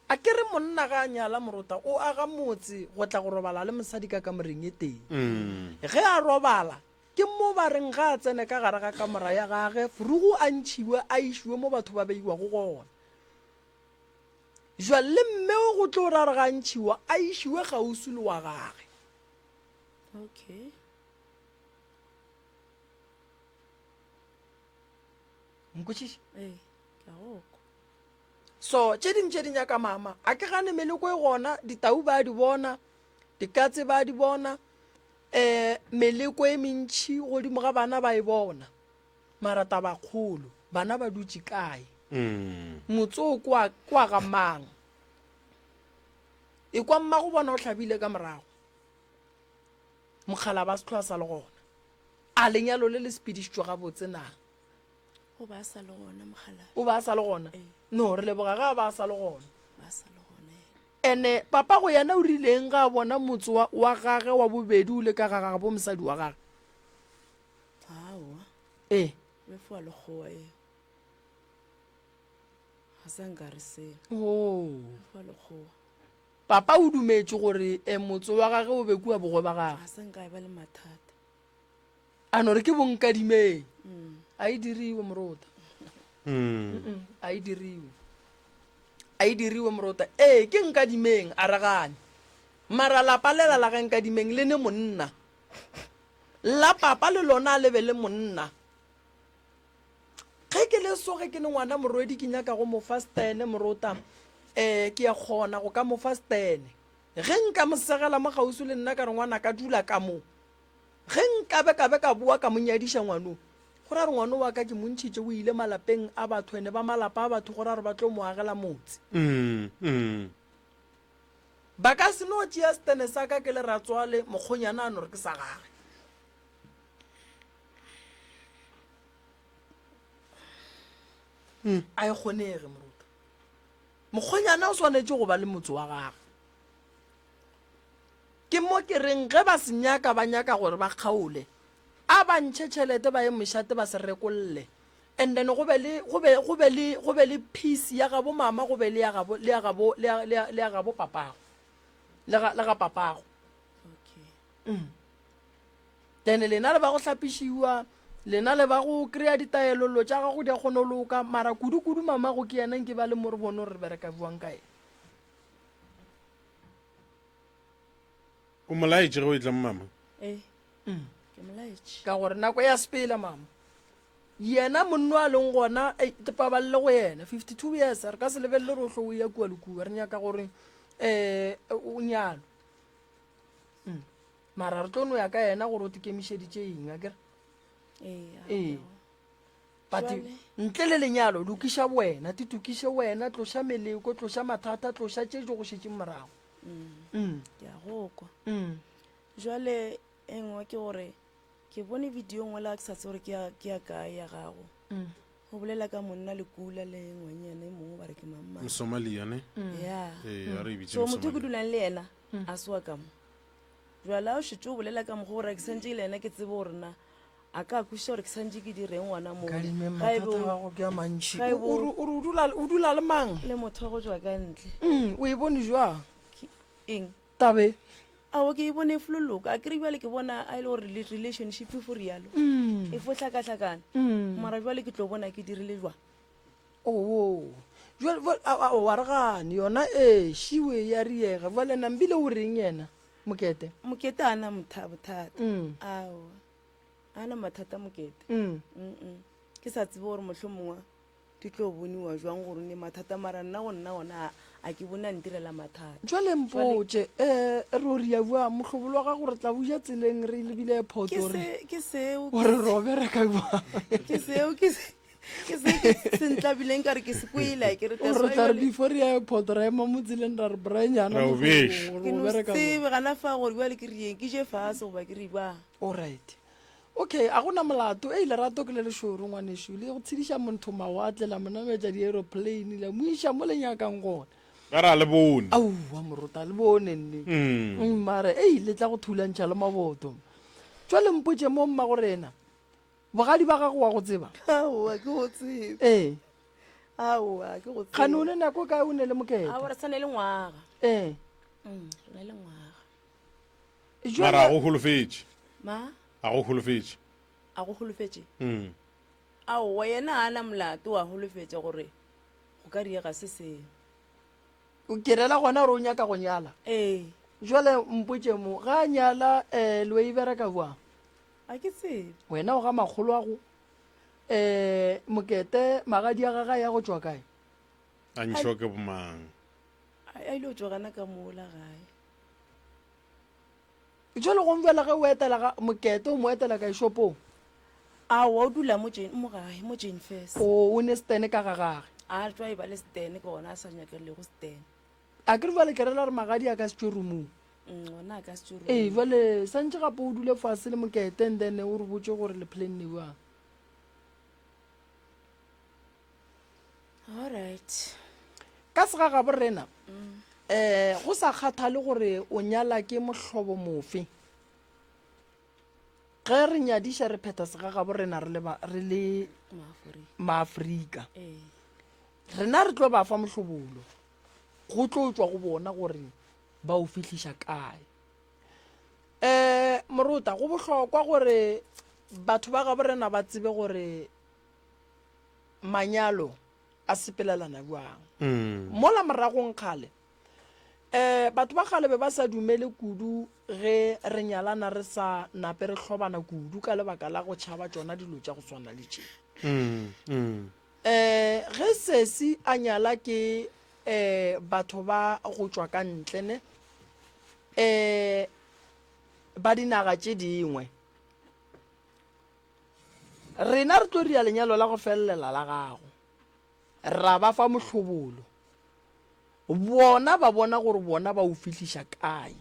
A ke re monna ga a nyala morota o aga motse go tla go robala le mosadi ka kamoreng e tee. Ge a robala ke mo ba reng ga a tsene ka gare ga kamora ya gage furugu a ntšhiwe a išiwe mo batho ba beiwago gona. Jwale le mme o go tlo ra re ga a ntšhiwa a išiwe kgauswi le wa gage. Okay. Nkwešiše? Ee, ke a go kwa. So tše ding tše di nyaka mama. A ke gane meleko e gona, ditau ba di bona, dikatse ba di bona, um meleko e mentšhi godimo ga bana ba e bona. Mara tabakgolo, bana ba dutše kae? Motse o kwa kwa ga mang? E kwa mmago bona o hlabile ka morago. Mokgala ba se hlwa sa le gona. A lenyalo le le sepedišitšwe gabotse na? O ba a sa le gona mokgalabje. O ba a sa le gona? Ee. No, re leboga ga a ba a sa le gona. Ba sa le gona yena. Ene papa go yena o rileng ga a bona motse wa, wa gage wa bobedi o le ka ga gabo mosadi wa gage? Aowa. Ee. Be foa lekgowa eo. Ga sa nka re selo. Oh. Be foa lekgowa. Papa o dumetše gore eh, motse wa gage o be kua bogwe ba gage. Ga sa nka e ba le mathata. A no re ke bonkadimeng. A e diriwe morota. A e diriwe. A e diriwe morota. Ee, ke nkadimeng, a re gane. Mara lapa lela la ga nkadimeng le ne monna. La papa le lona a le be le monna. Ge ke le so ge ke ne ngwana morwedi ke nyaka go mo fa stene morota, um ke ya kgona go ka mo fa stene. Ge nka mo segela mo kgauswi le nna ka re ngwana ka dula ka mo. Ge nkabe ka be ka boa ka mo nyadiša ngwano, go ra gore ngwano wa ka ke mo ntšhitše o ile malapeng a batho ene ba malapa a batho go ra gore ba tlo mo agela motse. Ba ka se no tšea setene sa ka ke le ratswale mokgonyana a no re ke sa gage. A e kgonege moruta. Mokgonyana o swanetše go ba le motse wa gage. Ke mo ke reng ge ba se nyaka ba nyaka gore ba kgaole, a ba ntšhe tšhelete ba ye mošate ba se rekolle and then go be le go be go be le go be le peace ya gabo mama go be le ya gabo le ya gabo le ya le ya le ya gabo papago le ga le ga papago. Okay. Mm. Then lena le ba go hlapišiwa lena le ba go kry-a ditaelo lo tša gago di a kgona go loka mara kudu-kudu mamago ke yena nke ba le mo re bone gore re bereka bjang ka ena. O mo laetše ge o etla mo mama? Ee, ke mo laetše. Ka gore nako ya sepela mama. Yena monno a leng gona, ei, te pabalele go yena. 52 years, re ka se lebelele gore o hlo o ya kua le kua. Re nyaka gore um o nyalwe. Mm. Mara re tlo no ya ka yena gore o te kemišeditše eng, akere? Ee. Ee. But Jwale? ntle le lenyalo, lokiša wena, te tokiše wena, tloša meleko, tloša mathata, tloša tše di go šetšeng morago. Mm. Ke a go kwa. Mm. Jwale e nngwe ke gore ke bone video nngwe le ga ke sa tsebe gore ke ya ke ya kae ya gago. Mm. O bolela ka monna le kula le ngwanyana e mongwe ba re ke mang mang. Msomalia ne? Ya. Ee, a re e bitše So motho ke Msomalia. dulang le yena a se wa ka mo. Jwale a o šetše o bolela ka mokgwa gore ke santše ke le yena ke tsebe gore na a ka kwešiša gore ke santše ke direng gona moo. Kadime Ga e mathata bo- a gago ke a mantši. ga e O bo- o re o re o dula o dula le mang? Le motho wa go tšwa ka ntle. Mm, o e bone jwang? Ke eng? Tabe. Aowa ke e bone e floloka. A kere bjale ke bona a e le gore relationship e fo rialo. E fo hlakahlakana. Mara bjale ke tlo bona ke dirile jwang. Oo. Jwale jwale a a wa re gane yona ee šiwe ya riega. Jwale Nambile o reng yena Mokete? Mokete a na motha bothata. Aowa. A na mathata Mokete. Mm. Ke sa tsebe gore mohlomongwe Di tlo boniwa jwang gore o ne mathata mara nna go nna ona a ke bone a ntirela mathata. Jwale mpotše, eh, re o ria bjang? Mohlobolo wa gago re tla o ja tseleng re lebile airport Ke gore se, ke seo, ke gore re o bereka bjang? ke seo, ke se, ke se ke se ntlabileng ka re ke se kwele, ke re Gore re tla re before re ya airport ra ema mo tseleng ra re Brian Ra o beša. gore Ke o no bereka bjang? tsebe gana fa gore bjale ke rieng, ke je fase goba ke re bjang. Alright. Okay, a gona molato. Ei, lerato ke le lešoro, ngwanešu. Le go tshediša montho mawatle, la mo nametša di-aeroplane, la mo iša mo le nyakang gona. Ba re a le bone. Aowa, morota, le bone nne. Mm. Mare, ei, le tla go thulantšha le maboto. Jwale mpotše mo, mmagorena, bogadi ba gago wa go tseba? Aowa, ke go tsebe. Ee. Aowa, ke go tsebe. Kgane o ne nako kae o ne le Mokete? Aowa, re sa ne le ngwaga. Ee. Mm, re na le ngwaga. Mara a go holofetše. Ma? A go holofetše. A go holofetše? Mm. Aowa, yena a na molato wa holofetša gore go ka diega se sengwe. O ke rela gona gore o nyaka go nyala? Ee. Jwale mpotše mo, ga a nyala um le o e bereka bjang? A ke tsebe. Wena o ga makgolo a go um Mokete magadi a gagwe a ya go tšwa kae? A ntšhiwa ke bomang? A ile go tšwa gana ka mola gae. Jwale gomme bjale ge o etela ga Mokete o mo etela kae shopong? Aowa o dula mo Jane mo gae mo Jane Fairs. O o ne stene ka ga gage. A tšwa e ba le stene ke gona a sa nyakelego stene. A ke re bjale ke rela gore magadi a ka se tšwe roomong. Mm, gona a ka se tšwe roomong. Ee bjale santše gape o dule fase le Mokete and then o re botše gore le planne bjang. Alright. Ka segagabo rena um go sa kgathale gore o nyala ke mohlobo mofe, ge re nyadiša re phetha segagabo rena re le ba, re le Maafrika. Rena re tlo ba fa mohlobolo, go tlo tšwa go bona gore ba o fihliša kae. Um morota, go bohlokwa gore batho ba gabo rena ba tsebe gore manyalo a sepelelana bjang. Mola moragong kgale, um batho ba kgale be ba sa dumele kudu ge re nyalana re sa nape re hlobana kudu ka lebaka la go tšhaba tšona dilo tša go swana le tše. Um ge sesi a nyala ke um batho ba go tšwa ka ntle ne, um ba dinaga tše dingwe, Rena re tlo ria lenyalo la go felelela la gago, ra ba fa mohlobolo. Bona ba bona gore bona ba o fihliša kae.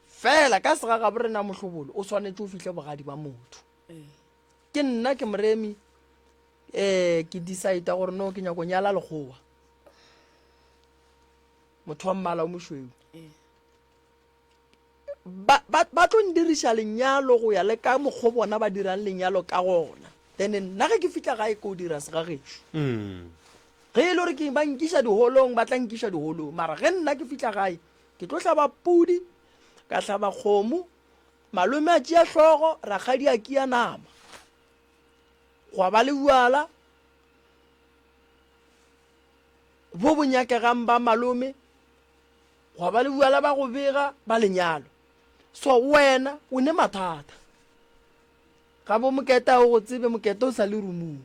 Fela ka segagabo rena mohlobolo o swanetše o fihle bogadi ba motho. Ke nna ke moremi um ke decide gore no ke nyako nyala lekgowa, motho wa mmala o mošweu. Ba, ba, ba tlo ndiriša lenyalo go ya le ka mokgo bona ba dirang lenyalo ka gona. Then nna ge ke fihla gae ko dira segagešo. Mm. Ge e le gore ke ba nkiša diholong, ba tla nkiša diholong. Mara ge nna ke fihla gae, ke tlo hlaba pudi, ka hlaba kgomo, malome a tšea hlogo, rakgadi a kia nama. Gwa ba le bjala bo bo nyakegang ba malome, gwa ba le bjala ba go bega ba lenyalo. So wena o ne mathata. Ga bo Mokete a o go tsebe, Mokete o sa le rumung.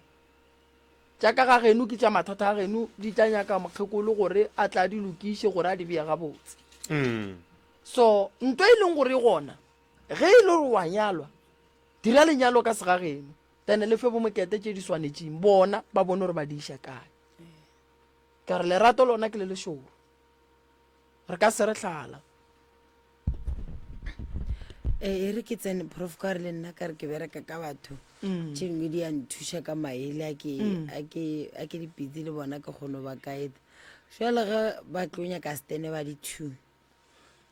Tša ka ga geno ke tša mathata a geno, di tla nyaka mokgekolo gore a tla di lokiše gore a di beye gabotse. Mm. So nto e leng gore e gona, ge e le gore wa nyalwa, dira lenyalo ka segageno, then le fe bo Mokete tše di swanetšeng, bona ba bone gore ba di iša kae. Ka re lerato lona ke le lešoro. Re ka se re hlala. Ee, e re ke tsene prof ka gore le nna ka re ke bereka ka batho. Tše dingwe di a nthuša ka maele a ke a ke a ke dipitsi le bona ke kgono ba kaeta. Jwale ge ba tlo nyaka stene ba di two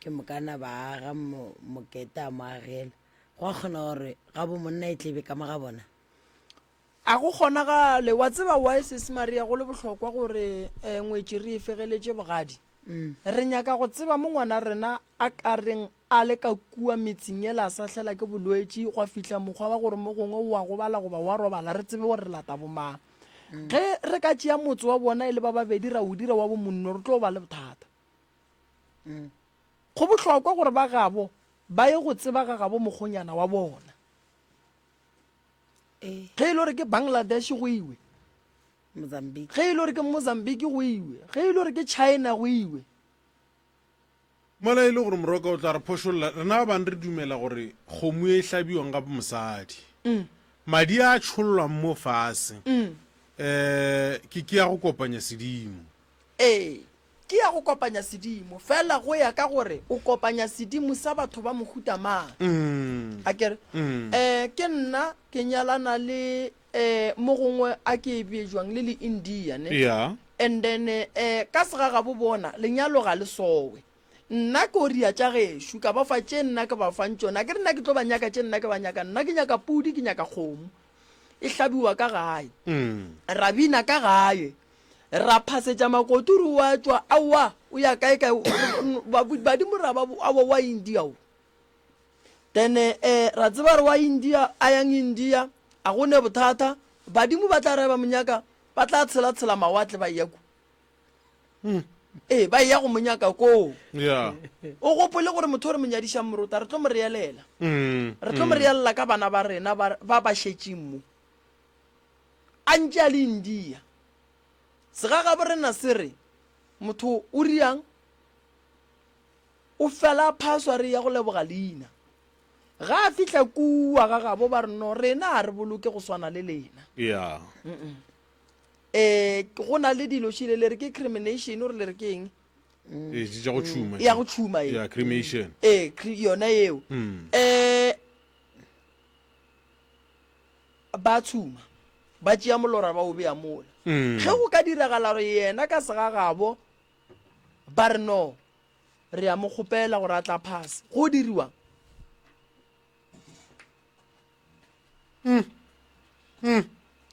ke mokana ba aga mo moketa a mo agela. Gwa kgona gore ga bo monna e tlebe ka mo ga bona. A go kgonagale. Wa tseba why Sesi Maria go le bohlokwa gore eh, ngwetši re e fegeletše bogadi? Re nyaka go tseba mo ngwana rena a ka reng a le ka kua metseng yela a sahlela ke bolwetši gwa fihla mokgwa wa gore mo gongwe o a gobala goba wa robala re tsebe gore re lata bomang. Ge re ka tšea motse wa bona e le ba babedi ra o dira wa bomonno re tlo ba le bothata. Go bohlokwa gore ba gabo ba ye go tseba ga gabo mokgonyana wa bona. Ge e le gore ke Bangladesh go iwe. Mozambique. Ge e le gore ke Mozambique go iwe. Ge e le gore ke China go iwe. Mola e le gore Moroka o tla re phošolla, rena ba bang re dumela gore kgomo e hlabiwang ga mosadi, madi a tšhollwang mo fase, um ke ke ya go kopanya sedimo. Ee, ke ya go kopanya sedimo, fela go ya ka gore o kopanya sedimo sa batho ba mohuta mang. Akere? Um ke nna ke nyalana le um mo gongwe a ke e bee jwang le le India ne? Yeah. And then um ka segagabo bona lenyalo ga le sowe. Nna ke oria tša gešo ka ba fa tše nna ke ba fang tšona. Akere nna ke tlo ba nyaka tše nna ke ba nyakang. Nna ke nyaka pudi, ke nyaka kgomo. E hlabiwa ka gae. Ra bina ka gae. Ra phasetša makoturu wa tšwa aowa o ya kae kae badimo ra ba aowa wa India o. Then eh ra tseba re wa India a yang India a go ne bothata badimo ba tla re ba monyaka ba tla tshela tshela mawatle ba ya ku. Ee ba ya go monyaka koo. Yeah. O gopole gore motho o re monyadišang morota re tlo mo reelela. Re tlo mo reelela ka bana ba rena ba ba ba šetšeng mo. A ntše a le India. Segagabo rena se re motho o riang o fela a phaswa re ya go leboga leina. Ga a fihla kua ga gabo ba re no rena a re boloke go swana le lena. Yeah. Eh go na le dilo šile le re ke crimination gore le re ke eng? Ee, tša go tšhuma. Ya go tšhuma e. Yeah, cremation. Eh yona eo. Eh ba tshuma ba tšea molora ba o bea mola. Ge go ka diragala gore yena ka segagabo ba re no re a mo kgopela gore a tla phase go diriwang?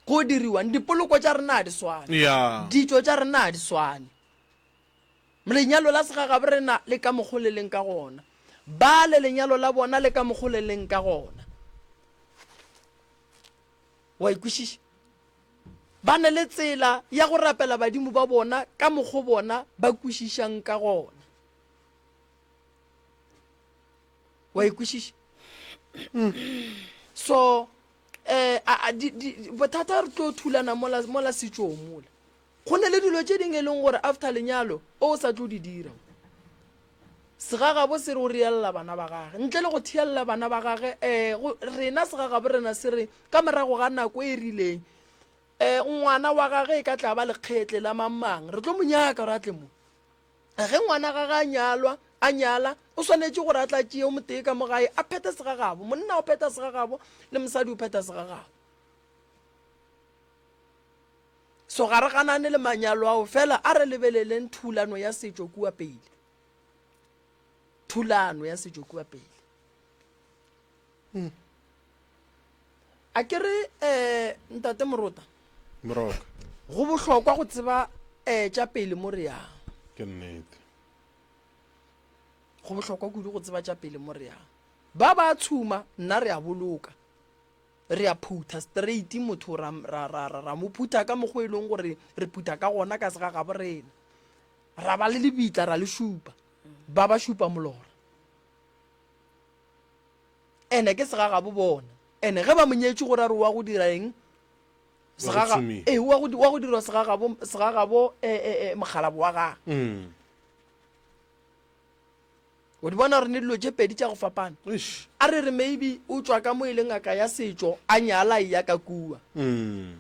Go diriwang? Dipoloko tša rena ga di swane. Yeah. Ditšo tša rena ga di swane. Lenyalo la segagabo rena le ka mokgo le leng ka gona. Ba le lenyalo la bona le ka mokgo le leng ka gona. Wa ikwešiša? Ba ne le tsela ya go rapela badimo ba bona ka mokgo bona ba kwešišang ka gona. Wa ikwešiša? So, eh, a, a, di, di, bothata re tlo thulana mola, mola setšong mola. Go na le dilo tše dingwe e leng gore after lenyalo o sa tlo di dira. Segagabo se re o reella bana ba gage. Ntle le go theella bana ba gage, eh, go, rena segagabo rena se re ka morago ga nako e rileng, eh, ngwana wa gage e ka tla ba lekgetle la mang mang, re tlo mo nyaka gore a tle mo. Ge ngwana gage a nyalwa, a nyala, o swanetše gore a tla tšee o motee ka mo gae a phethe segagabo. Monna o phetha segagabo le mosadi o phetha segagabo. So ga re ganane le manyalo ao, fela a re lebeleleng thulano ya setšo kua pele. Thulano ya setšo kua pele. Hmm. A ke re eh, ntate Morota. Moroka. Go bohlokwa go tseba eh, tša pele mo re yang. Ke nnete. Go bohlokwa kudu go tseba tša pele mo re yang. Ba ba tshuma, nna re a boloka. Re a phutha straight motho ra, ra, ra, ra, ra mo phutha ka mokgwa e leng gore re phutha ka gona ka segagabo rena. Ra ba le lebitla ra le šupa. Ba ba šupa molora. Ene ke segagabo bona. Ene ge ba mo nyetše gore a re wa go dira eng? Segaga, ee, wa go, wa go dirwa segagabo, segagabo e, e, e, mokgalabo wa gagwe. Mm. O di bona gore ne dilo tše pedi tša go fapana. Eish. A re re maybe o tšwa ka mo e le ngaka ya setšo a nyala e ya ka kua. Mm.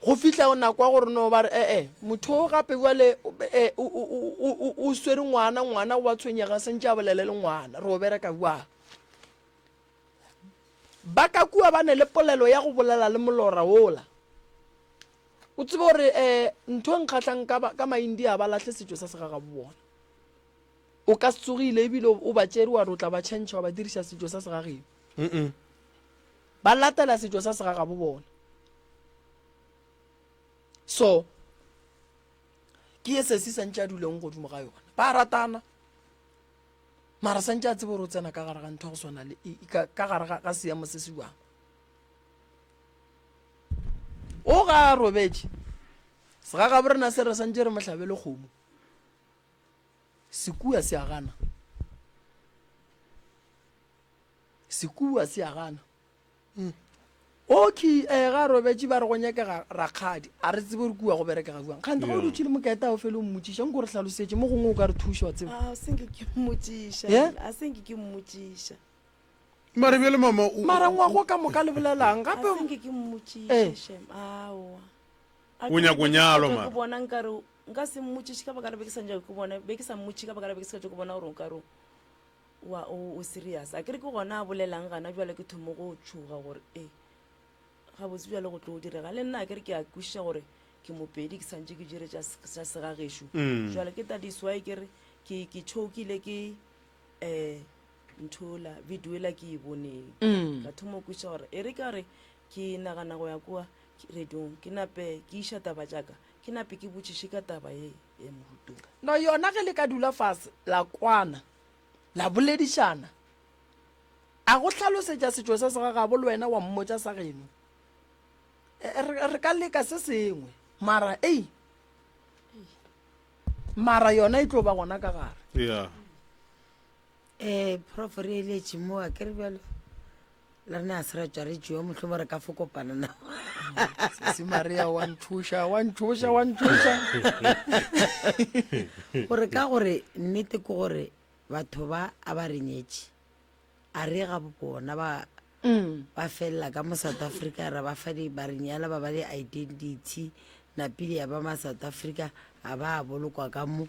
Go fihla nako ya gore no ba re ee motho o gape bjale eh, o, o, o, o, o swere ngwana ngwana wa tshwenyega sentše a bolele le ngwana re o bereka bjang. Ba ka kua ba ne le polelo ya go bolela le molora wola. O tsebe gore um ntho e nkgahlang ka, ka Maindia ba lahle setšo sa segagabo bona. O ka se tsogile ebile o ba tšere wa re o tla ba tšhentšha wa ba diriša setšo sa segageno. Ba latela setšo sa segagabo bona. So ke ye sesi santše a duleng godimo ga yona. Ba ratana. Mara santše a tsebe gore o tsena ka gare ga ntho ya go swana le ka, ka gare ga, ga seemo se se jwang. O ga a robetše. Segagabo rena se re santše re mo hlabele kgomo. Sekua se a gana. Sekua se a gana. Mm. Okay, eh ga robetše ba re go nyakega rakgadi. A re tsebe gore kua go berekega jwang. Kgante ga o dutše le moketa o fele o mmotšiša, nko re hlalosetše mo gongwe o ka re thuša wa tseba. A se nke ke mmotšiša. Yeah? A se nke ke mmotšiša. Mara bjale mama o Mara ngwago ka moka le bolelang A gape se nke ke mmotšiša Eh. shem. Aowa. A O ke nyako be ke nyalwa sa tšwa mara. Ke bona nkare nka se mmotšiše ka baka la be ke sa nyake ke bona be ke sa mmotšiše ka baka la be ke sa tšwa ke bona gore o ka re wa o o serious. A ke re ke gona a bolelang gana bjale ke thomo go tšhoga gore e gabotse bjale go tlo direga le nna a ke re ke a kwešiša gore ke mopedi ke santše ke jere tša tša segagešo. Jwale ke that is why ke re ke ke chokile ke eh nthola video ela ke e boneng. Ka thoma go kwešiša gore e re ka re ke nagana go ya kua radiong ke nape ke iša taba tša ka ke nape ke botšiše ka taba ye ya mohuto. No yona ge le ka dula fase la kwana la boledišana a go hlalosetša setšo sa segagabo le wena wa mmotša sa geno e, re, re ka leka se sengwe mara ei mara yona e tlo ba gona ka gare yeah um prof re eletše mo a ke re bjalo le rena a se ra tšwa re tšewa mohlomong re ka fo kopana na sesi maria wa ntšhoša wa ntšhoša wa ntšhoša gore ka gore nnete ke gore batho ba a ba re nyetše a re ga bona ba Mm. ba felela ka mo south africa ra ba fa di ba re nyala ba ba le identity napile ya ba ma south africa a ba a bolokwa ka mo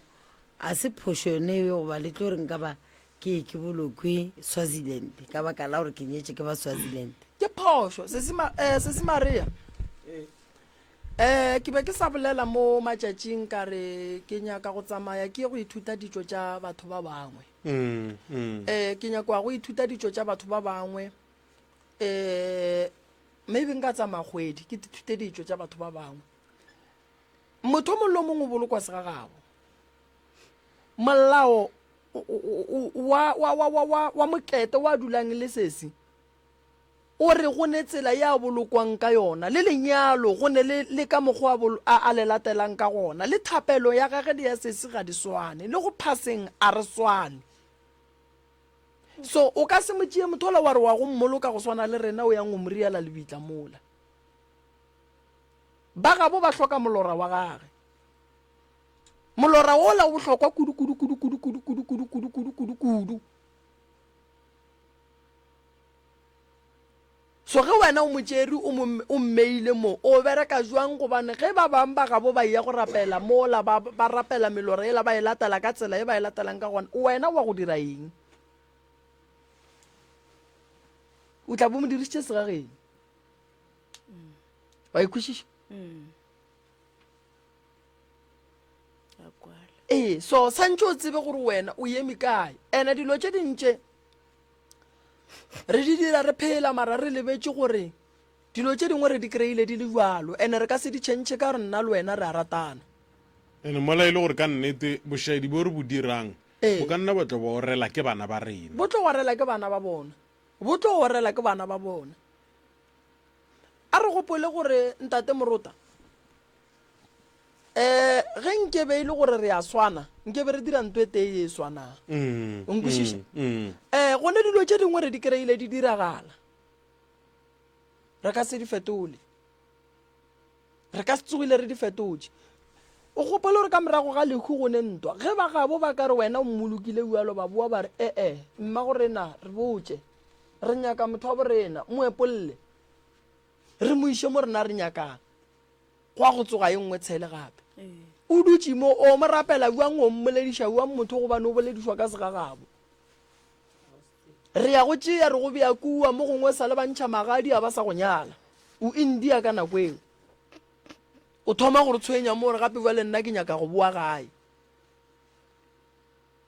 a se phošo yone eo goba le tlo re nka ba Ke ye ke bolokwe Swaziland ka baka la gore ke nyetše ke ba Swaziland. Ke phošo, Sesi, Ma, eh, Sesi Maria. Eh, ke be ke sa bolela mo matšatšing ka re ke nyaka go tsamaya ke ye go ithuta ditšo tša batho ba bangwe. Mm, mm. Eh, ke nyaka go ithuta ditšo tša batho ba bangwe. Eh, maybe nka tsamaya kgwedi ke ithute ditšo tša batho ba bangwe. Motho o mongwe le o mongwe o bolokwa segagabo. Molao wa, wa, wa, wa, wa, wa mokete wa dulang le sesi o re go ne tsela ye a bolokwang ka yona, le lenyalo go ne le, le ka mokgwa a, a, a le latelang ka gona, le thapelo ya gage le ya sesi ga di swane, le go phaseng a re swane. So o ka se mo tšee motho ola wa re wa go mmoloka go swana le rena o yang go mo riela lebitla mola. Ba gabo ba hloka molora wa gage. Molora wola o bohlokwa kudu kudu kudu kudu kudu kudu kudu kudu kudu kudu kudu. So ge wena o mo tšere o mo o mmeile mo, o bereka jwang gobane ge ba bang ba gabo ba eya go rapela mola ba ba rapela melora yela ba e latela ka tsela ye ba e latelang ka gona, wena wa go dira eng? O tla bo mo dirišitše segageng. Wa e kwešiša? Ee, so santše o tsebe gore wena o eme kae. Ene dilo tše dintše re di dira re phela mara re lebetše gore dilo tše dingwe re di kry-ile di le jalo ene re ka se di tšhentšhe ka gore nna le wena re a ratana. Ene mola e le gore ka nnete bošaedi bo re bo dirang Ee. bo ka nna ba tlo ba orela ke bana ba rena. Bo tlo orela ke bana ba bona. Bo tlo orela ke bana ba bona. A re gopole gore Ntate Morota um ge nke be e le gore re a swana nke be re dira nto e tee ye e swanang Mm, o nkwešiša mm, mm. um gone dilo tše dingwe re di kry-ile di diragala re ka se di fetole re ka se tsogile re di fetotše o gopole gore ka morago ga lehu go ne ntwa ge ba gabo ba ka re wena o mmolokile bjalo ba boa ba re ee mma go rena re botše re nyaka motho wa borena mo epolle re mo iše mo rena re nyakang Gwa go tsoga ye nngwe tshele gape. O dutše mo, o mo rapela bjang, o mmolediša bjang motho gobane o boledišwa ka segagabo. Re ya go tšea re go bea kua, mo gongwe sa le ba ntšha magadi a ba sa go nyala. O India ka nako eo. O thoma go re tshwenya mo re gape bjale nna ke nyaka go boa gae.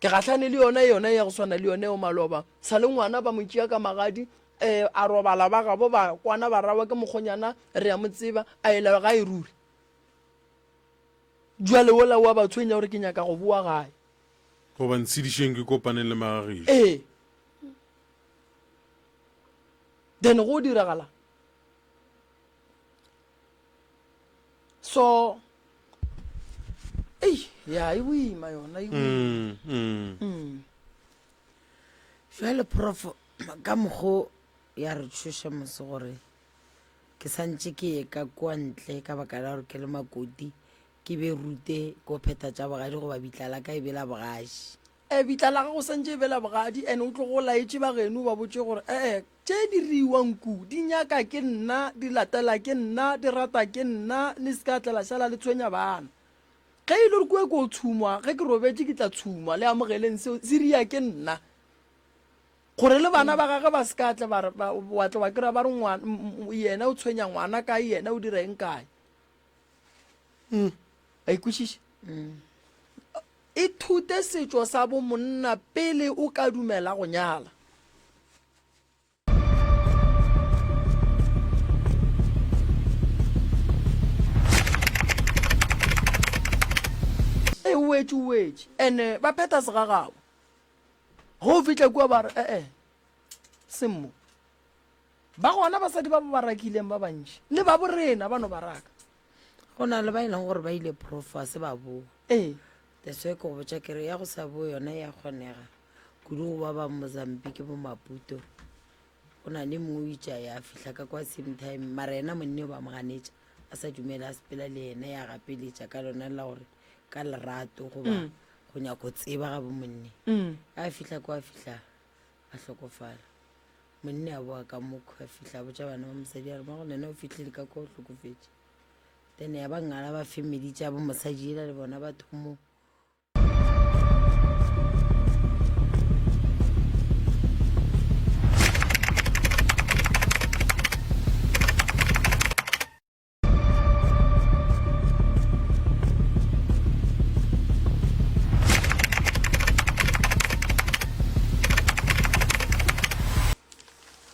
Ke gahlane le yona yona ya go swana le yone eo maloba. Sa le ngwana ba mo tšea ka magadi, eh, a robala ba gabo ba kwana ba rawa ke mokgonyana re a mo tseba, a ela gae ruri. Jwale wola wa ba tshwenya gore ke nyaka go boa gae. Goba ntshedišeng ke kopaneng le magagešo. Ee. Then go diragala. So ei ya e boima yona e boima. Mm, mm. Mm. Jwale prof ka mokgo ya re tšhoša mose gore ke santše ke ye ka kua ntle ka baka la gore ke le makoti ke be rute ko phetha tša bogadi goba bitla la ka e be la bogaši. E, bitla la gago santše e be la bogadi and o tlogo o laetše ba geno o ba botše gore ee tše di riwang ku di nyaka ke nna, di latela ke nna, di rata ke nna, le se ka tla la šala le tshwenya bana. Ge e le gore kua ko tshumwa, ge ke robetše ke tla tshumwa, le amogeleng seo, se ria ke nna. Gore le bana ba gage ba se ka tle ba re, ba, wa tle wa kry-a ba re ngwana, yena o tshwenya ngwana kae, yena o dira eng kae. Mm. A ikwešiše? Mm. Ithute setšo sa bo monna pele o ka dumela go nyala. E o wetše o wetše ene ba phetha segagabo. Ge o fihla kua ba re ee semmo. Ba gona basadi ba ba ba rakileng ba bantši le ba borena ba no ba raka. Go na le ba e leng gore ba ile prof a se ba boa. Ee. That's why ke go botša ke re ya go sa boe yona ya kgonega kudu go ba ba Mozambique bo Maputo. Go na le mongwe o itša ya fihla ka kwa same time mara yena monne o ba mo ganetša a sa dumele a sepela le yena ya gapeletša ka lona la gore ka lerato goba go nyako tseba ga bo monne. A fihla kwa fihla a hlokofala. Monne a boa ka mokho a fihla a botša bana ba mosadi a re mago nena o fihlile ka kwa o hlokofetše. Then ya ba ngala ba family tša bo mosadi ela le bona ba thomo.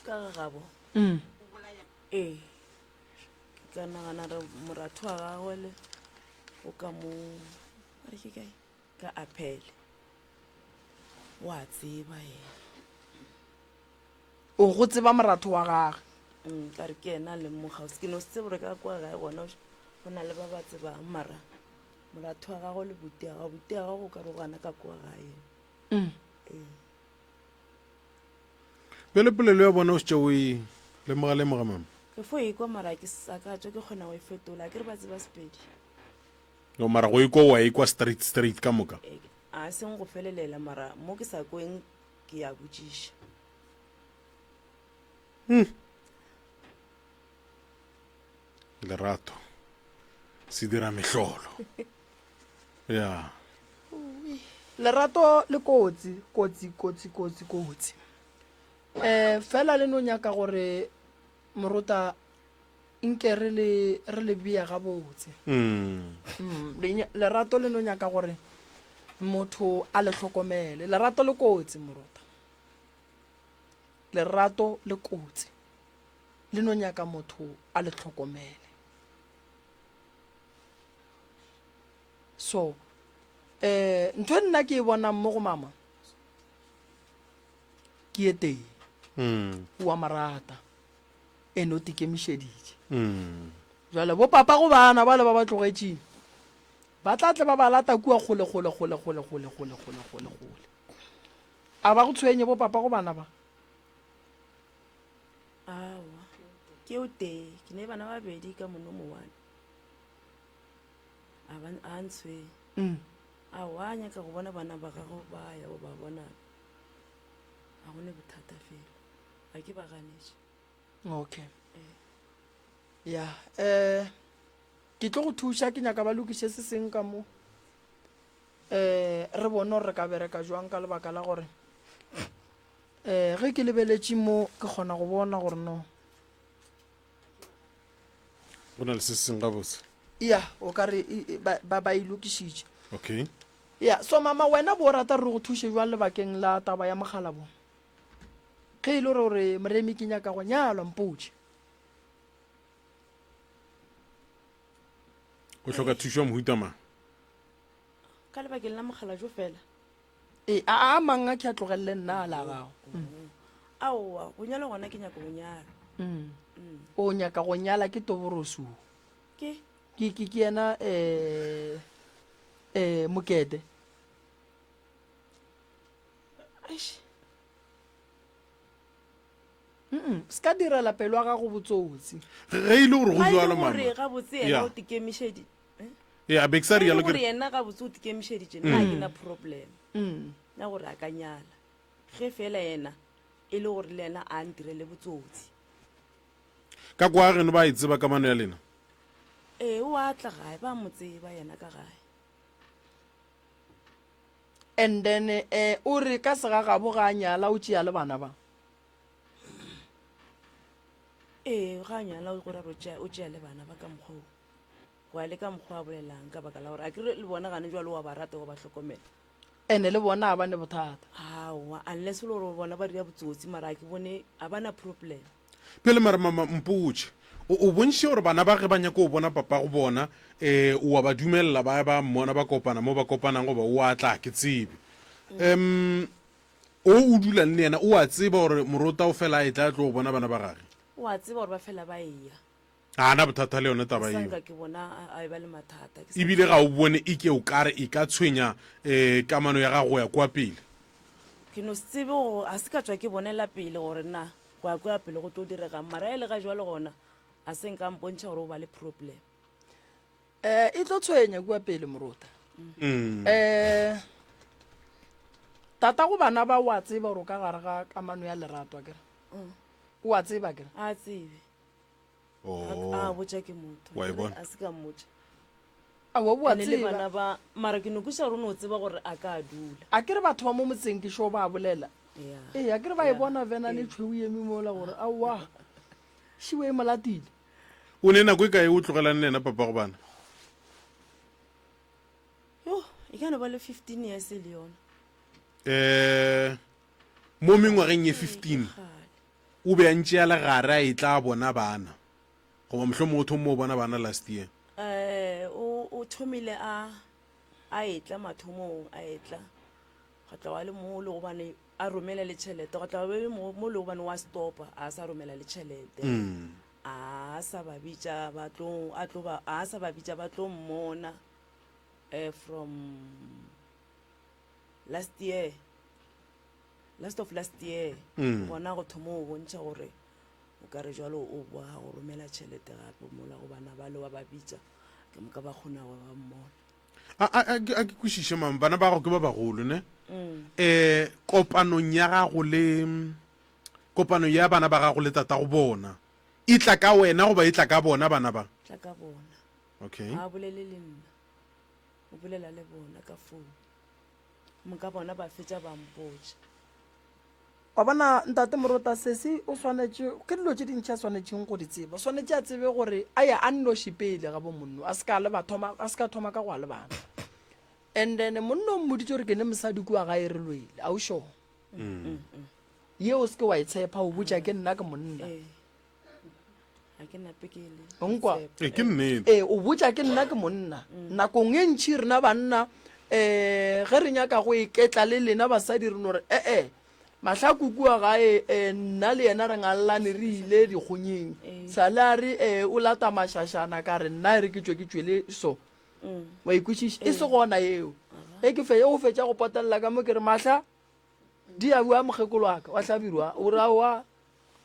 Ka ga gabo Mm. ee ke tla nagana re moratho wa gagwe le o ka mo a re ke kae ka aphele wa tseba yena O go tseba moratho wa gage. Mm, ka re ke yena a leng mo kgauswi. Ke no se tsebe gore ka kwa gae gona go na le ba ba tsebang mara moratho wa gagwe le buti ya gago buti ya gago o ka re o gana ka kwa gae. Mm. Ee. Bjale polelo ya bona o šetše o e lemoga lemoga mama? Ke fo e kwa mara ke sa ka tšwa ke kgona go e fetola. Ke re ba tseba Sepedi. No mara go ikwa wa ikwa straight straight ka moka. Ee, a seng go felelela mara mo ke sa kweng ke ya botšiša. Hmm. Lerato se dira mehlolo. Ya. Lerato le kotsi, kotsi, kotsi, kotsi, kotsi. Eh fela le no nyaka gore morota nke re le re le bea gabotse. Mm. Mm, lerato le no nyaka gore motho a le hlokomele. Lerato le kotsi morota. Lerato le kotsi, le no nyaka motho a le hlokomele. So, eh, ntho e nna ke e bonang mo go mama ke e tee. Mm. O a mo rata, ene o tikemišeditše. Mm. Jwale bo papa go bana bale ba ba tlogetšeng ba tla tle ba ba lata kua kgole kgole kgole kgole kgole kgole kgole kgole kgole. A ba go tshwenye bo papa go bana ba? Aowa, ke o tee, ke ne bana ba babedi ka mono mowane. A ba a ntshwenye. Mm. Aowa, a nyaka go bona bana ba gago ba ya go ba bona. A go ne bothata fela. A ke ba ganetše. Okay. Ya, eh ke tlo go thuša ke nyaka ba lokiše se seng ka mo. um re bone gore re ka bereka jwang ka lebaka la gore Um ge ke lebeletše mo ke kgona go bona gore no. Go na le se seng gabotse. Ya, o ka re ba, ba, ba e lokišitše. Okay. Ya, so mama wena bo rata re go thuše jwang lebakeng la taba ya mogala bo? Ge e le gore o re Moremi ke nyaka go nyalwa mpotše. O hloka thušo ya mohuta mang? Ka lebakeng la mogala jo fela. Ee, a a mang a ke a tlogelele nna a la gago. Aowa, go nyalwa gona ke nyaka go nyalwa. Mm. O nyaka go nyala ke Toborosu. Ke? Ke ke ke yena eh eh Mokete. Eish. Mm, se ka direla pelo ya gago botsotsi. Ge e le gore go Ga e le jwalo mama. gore gabotse yena Yeah. o tikemišedi. Yeah, be ke sa Ge e le rialo ke gore re yena gabotse o tikemišeditše nna ga ke na problem Mm. ya gore a ka nyala. Ge fela yena e le gore le yena a ntirele botsotsi. ka kwa geno ba e tseba kamano ya lena. Ee, o a tla gae, ba mo tseba yena ka gae. And then eh o re ka segagabo ga a nyala o tšea le bana ba. Ee, ga a nyala o ra gore o tšea le bana ba ka mokgwa o. Go ya le ka mokgwa a bolelang ka baka la gore a kere le bona gane jwale wa ba rata wa ba hlokomela. Ene le bona a ba ne bothata. Aowa, unless e le gore bona ba dira botsotsi mara a ke bone a ba na problem. Bjale mara mama mpotše, o, o bontšhitše gore bana ba ge ba nyaka go bona papago bona, eh, o a ba dumelela ba ya ba mmona ba kopana mo ba kopanang goba o a tla, ke tsebe. Um, o o dulang le yena o a tseba gore morota o fela a etla a tlo go bona bana ba gage? O a tseba gore ba fela ba eya. Ga a na bothata le yone taba Ke sa yeo. nka ke bona a, a eba le mathata. Ke sa Ebile ga o bone e ke o kare e ka tshwenya um kamano ya gago go ya kua pele. Ke no se tsebe gore ga se ka tšwa ke bonela pele gore na go ya kua pele go tlo diregang mara e le ga jwale gona a se nka mpontšha gore o ba le problem. Eh, e tlo tshwenya kua pele morota. Mm. Eh, tata go bana ba o a tseba gore o ka gare ga kamano ya lerato akere? O a tseba akere? A tsebe. Oh. A botša ke motho. Wa e bona? A se ka mmotša. Aowa o a Ene le tseba. bana ba mara ke no kweša gore o no tseba gore a ka dula. A ke re batho ba mo motseng ke sure ba bolela. Yeah. Ee, a ke re ba e Yeah. bona venane e tšhweu e eme mola gore aowa šiwe e molatile. O ne nako e kae o tlogelane le yena papa go bana? Yo, e ka no ba le 15 years le yona. Eh, mo mengwageng ye 15 Kgale. O be a ntše a le gare a etla a bona bana, goba mohlomongwe o thommo o bona bana last year. Eh, o, o thomile a, a etla mathomong, a etla. Gwa tla wa le mo le gobane a romela le tšhelete, gwa tla wa be mo, mo le gobane wa stopa, a sa romela le tšhelete. Mm. A sa ba bitša ba tlo, a tlo ba, a sa ba bitša ba tlo mmona, eh, from last year. Last of last year Mm. gona go thoma o bontšha gore o ka re jalo o boa go romela tšhelete gape mola go bana ba le wa ba bitša ke moka ba kgona go ba mmona. A, a, a, ke- a ke kwešiše mama, bana ba gago ke ba bagolo ne? Mm. Eh, kopanong ya gago le kopanong ya bana ba gago le tatago bona e tla ka wena goba e tla ka bona bana ba? Tla ka bona. Okay. Ga a bolele le nna, o bolela le bona ka phone. Moka bona ba fetša ba mpotša. Wa bona, Ntate Morota, sesi o swanetše, ke dilo tše dintši a swanetšeng go di tseba. O swanetše a tsebe gore a ye a nnoši pele ga bo monno, a se ka leba thoma, a se ka thoma ka go a lebana. And then monno o mmoditše gore ke ne mosadi kua gae re lwele, a o sure? Ye o se ke wa e tshepa, o botša ke nna ke monna. Ee. Ga ke nape ke le. O nkwa? Ee, ke nnete. Ee, o botša ke nna ke monna. Nakong e ntši rena banna um ge re nyaka go iketla le lena basadi re no re ee mahlaku kua gae um nna le yena re ngallane re ile dikgonyeng. Sale a re ee o lata mašašana ka re nna e re ke tšwe ke tšwele so. Wa ikwešiša? E se gona yeo. Ge ke fe o fetša go potelela ka mo ke re mahla di a bua mokgekolo wa ka wa hlabirwa o re aowa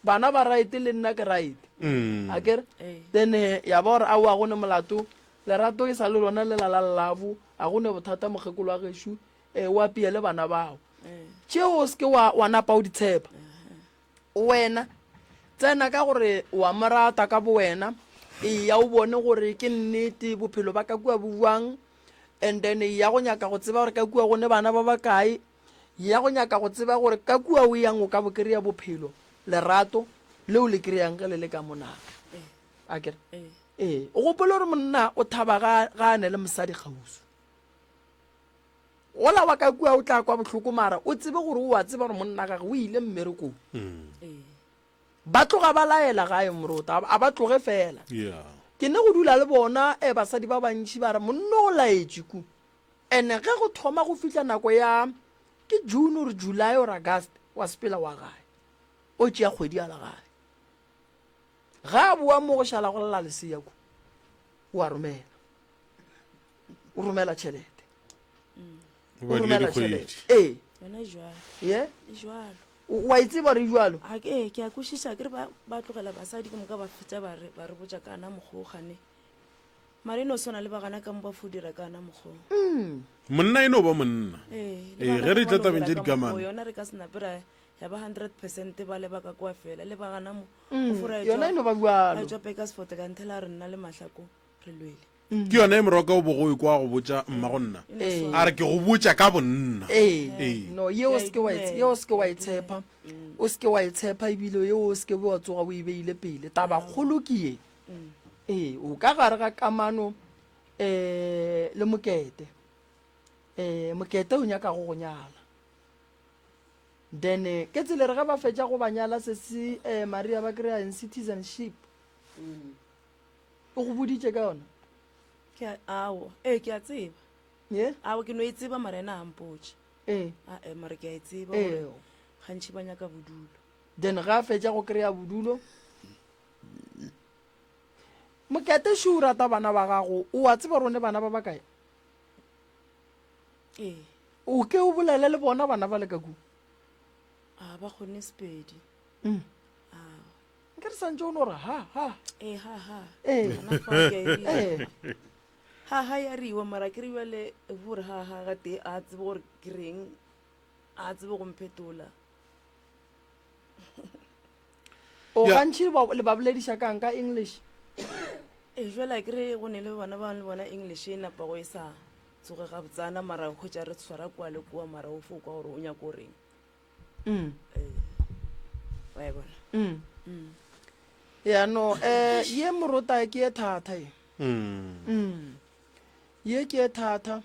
bana ba right le nna ke right Mm. a kere then eh, ya ba gore aowa go ne molato lerato e sa le lona lela la lelabo a go ne bothata mokgekolo wa gešo eh, o apeye le bana bao tšeo o seke wa, wa napa o di tshepa wena tsena ka gore wa mo rata ka bo wena eya o bone gore ke nnete bophelo ba ka kua bo bjang and then ya go nyaka go tseba gore ka kua go ne bana ba bakae. Ya go nyaka go tseba gore ka kua o yang o ka bo kry-a bophelo, lerato leo le kry-ang ge le le ka mo na. A kere? Ee. O gopole gore monna o thaba ga, ga a ne le mosadi kgauswi. Gola wa ka kua o tla kwa bohloko mara o tsebe gore o a tseba gore monna gage o ile mmerekong. Ba tloga ba laela gae morota, a ba tloge fela. Ke ne go dula le bona eh, basadi ba bantši ba re monna o laetše ku. Ene ge go thoma go fihla nako ya ke June or July or August wa sepela wa gae. O tšea kgwedi a la gae. Ga a boa mo go šala go lla lesea ku. O a romela. O romela tšhelete. O O badile romela dikgwedi. tšhelete. Ee. Yona e jwalo. Ye? E jwalo. O a e tseba gore e jwalo? A ke ke a kwešiša ke re ba ba tlogela basadi ke moka ba fetša ba re ba re botša ka na mokgwa o gane. Mara e no swana le ba gana ka mo ba fo dira ka na mokgwa o. Monna e no ba monna. Ee, le Ee, bana ge re ka tla mo no tabeng dira tša ka mokgwa o, dikamano. yona re ka se nape ra ya ba 100% ba leba ka kwa fela le ba gana mo. O fo ra Yona etšwa e no ba ra bjalo. etšwa Bakersford ka nthela re nna le Mahlako re lwele. Ke yona e moroka o bogo o kwa go botša mmago nna. Ee. A re ke go botša ka bonna. Ee. Ee. No, yeo o se ke wa e, yeo o se ke wa e tshepa. O se ke wa e tshepa ebile yeo o se ke wa tsoga o e beile pele. Tabakgolo ke ye. Ee, o ka gare ga kamano eh le mokete. Eh mokete o nyaka go go nyala. Then eh, ke tsela re ge ba fetša go ba nyala sesi eh Maria ba kry-a eng citizenship. O go boditše ka yona? Ke a, awo, ee ke a tseba. Ye? Awo ke no e tseba mara ena a mpotše. Ee. A-e mara ke a e tseba Ee. gore gantši ba nyaka bodulo. Then ge a fetša go kry-a bodulo, Mokete šo o rata bana ba gago, o a tseba gore o ne bana ba bakae? Ee. O ke o bolele le bona bana ba le ka kua. A ba kgone Sepedi. Mm. Awa. Nke re santše o no re ha ha. Ee ha ha. Ee. Gona fao ke a e riwa. Ee. Ha ha ya riwa mara ke re bjale gore ha ha ga tee a tsebe gore ke reng a tsebe go mphetola. O Ya. gantši ba- le ba bolediša kang ka English? Ee jwale a ke re go ne le bana ba le bona English e napago e sa tsoge gabotsana mara o hwetša re tshwara kua le kua mara o fo kwa gore o nyaka o reng. Mm. Ee. Wa e bona. Mm. Ya no eh ye morota ke ye thata ye. Mm. Mm. Ye ke ye thata.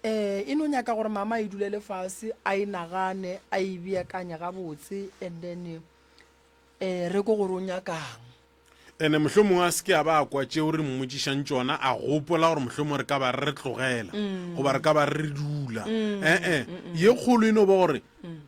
Eh e no nyaka gore mama e dulele fase a e nagane a e beakanye gabotse and then eh re ko gore o nyakang. Ene mohlomongwe a se ke a ba a kwa tšeo re mmotšišang tšona, a gopola gore mohlomongwe re ka ba re re tlogela goba re ka ba re re dula. E-e, ye kgolo e no ba gore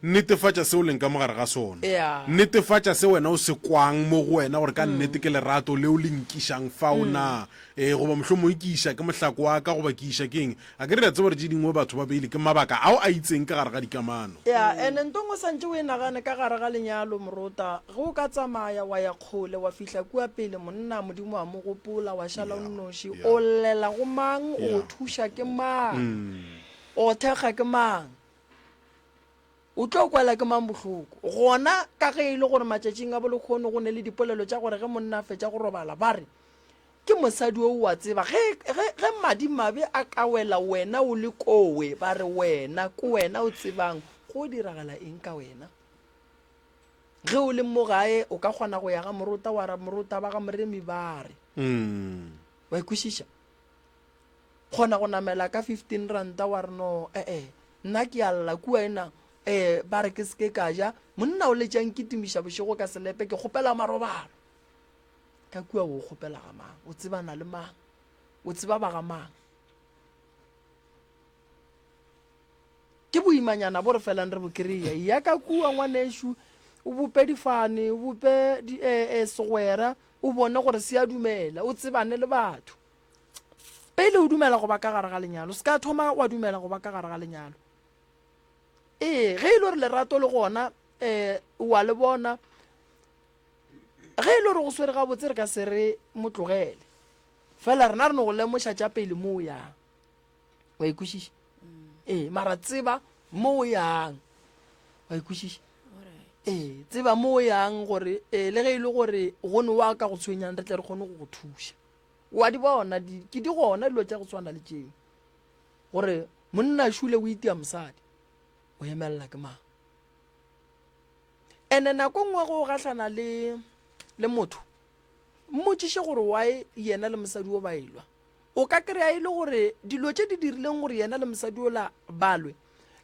netefatša se o leng ka mo gare ga sona. Yeah. Netefatša se wena o se kwang mo go wena gore ka nnete ke lerato leo le nkišang fao na. Ee, goba mohlomongwe ke iša ke mohlako wa ka goba ke iša ke eng. A ke re re a tseba gore tše dingwe batho ba beile ke mabaka ao a itseng ka gare ga dikamano. Ya, ene nto nngwe santše o e nagane ka gare ga lenyalo, morota, ge o ka tsamaya wa ya kgole wa fihla kua pele monna Modimo a mo gopola wa šala o Ya, nnoši, ya. o llela go mang, o Ya. thuša ke mang, o thekga ke mang? O tlo kwela ke mang bohloko? Gona ka ge e le gore matšatšing a bolekgono go ne le dipolelo tša gore ge monna a fetša go robala ba re ke mosadi o wa tseba ge, ge, ge madimabe a ka wela wena o le kowe ba re wena ke wena o tsebang go diragala eng ka wena. Ge o le mo gae o ka kgona go ya ga morota wa ra morota ba ga moremi ba re. Mm. Wa ikwešiša? Kgona go namela ka 15 ranta wa re no ee nna ke a lla kua ena ee ba re ke seke ka ja monna o letša nkitimiša bošego ka selepe ke kgopela marobalo ka kua o kgopela ga mang o tsebana le mang o tseba ba ga mang ke boimanyana bo re felang re bo kry-a ya ka kua ngwanešu o bope difane o bope di, eh, eh, segwera o bone gore se a dumela o tsebane le batho Pele o dumela go ba ka gare ga lenyalo, se ka thoma wa dumela go ba ka gare ga lenyalo. Ee, ge e le gore lerato le gona um wa le bona, ge e le gore go swere gabotse re ka se re mo tlogele. Fela rena re no go lemoša tša pele mo o yang. Wa ikwešiša? Ee, mara tseba mo o yang. Wa ikwešiša? Ee, tseba mo o yang gore ee, le ge e le gore go ne wa ka go tshwenyang re tle re kgone go go thuša. O a di bona, di, ke di gona dilo tša go swana le tšeo. Gore monna šule o itia mosadi. O emelela ke mang? Ene nako nngwe go gahlana le le motho, mmotšiše gore why yena le mosadi o ba elwa. O ka kry-a e le gore dilo tše di dirileng gore yena le mosadi ola ba lwe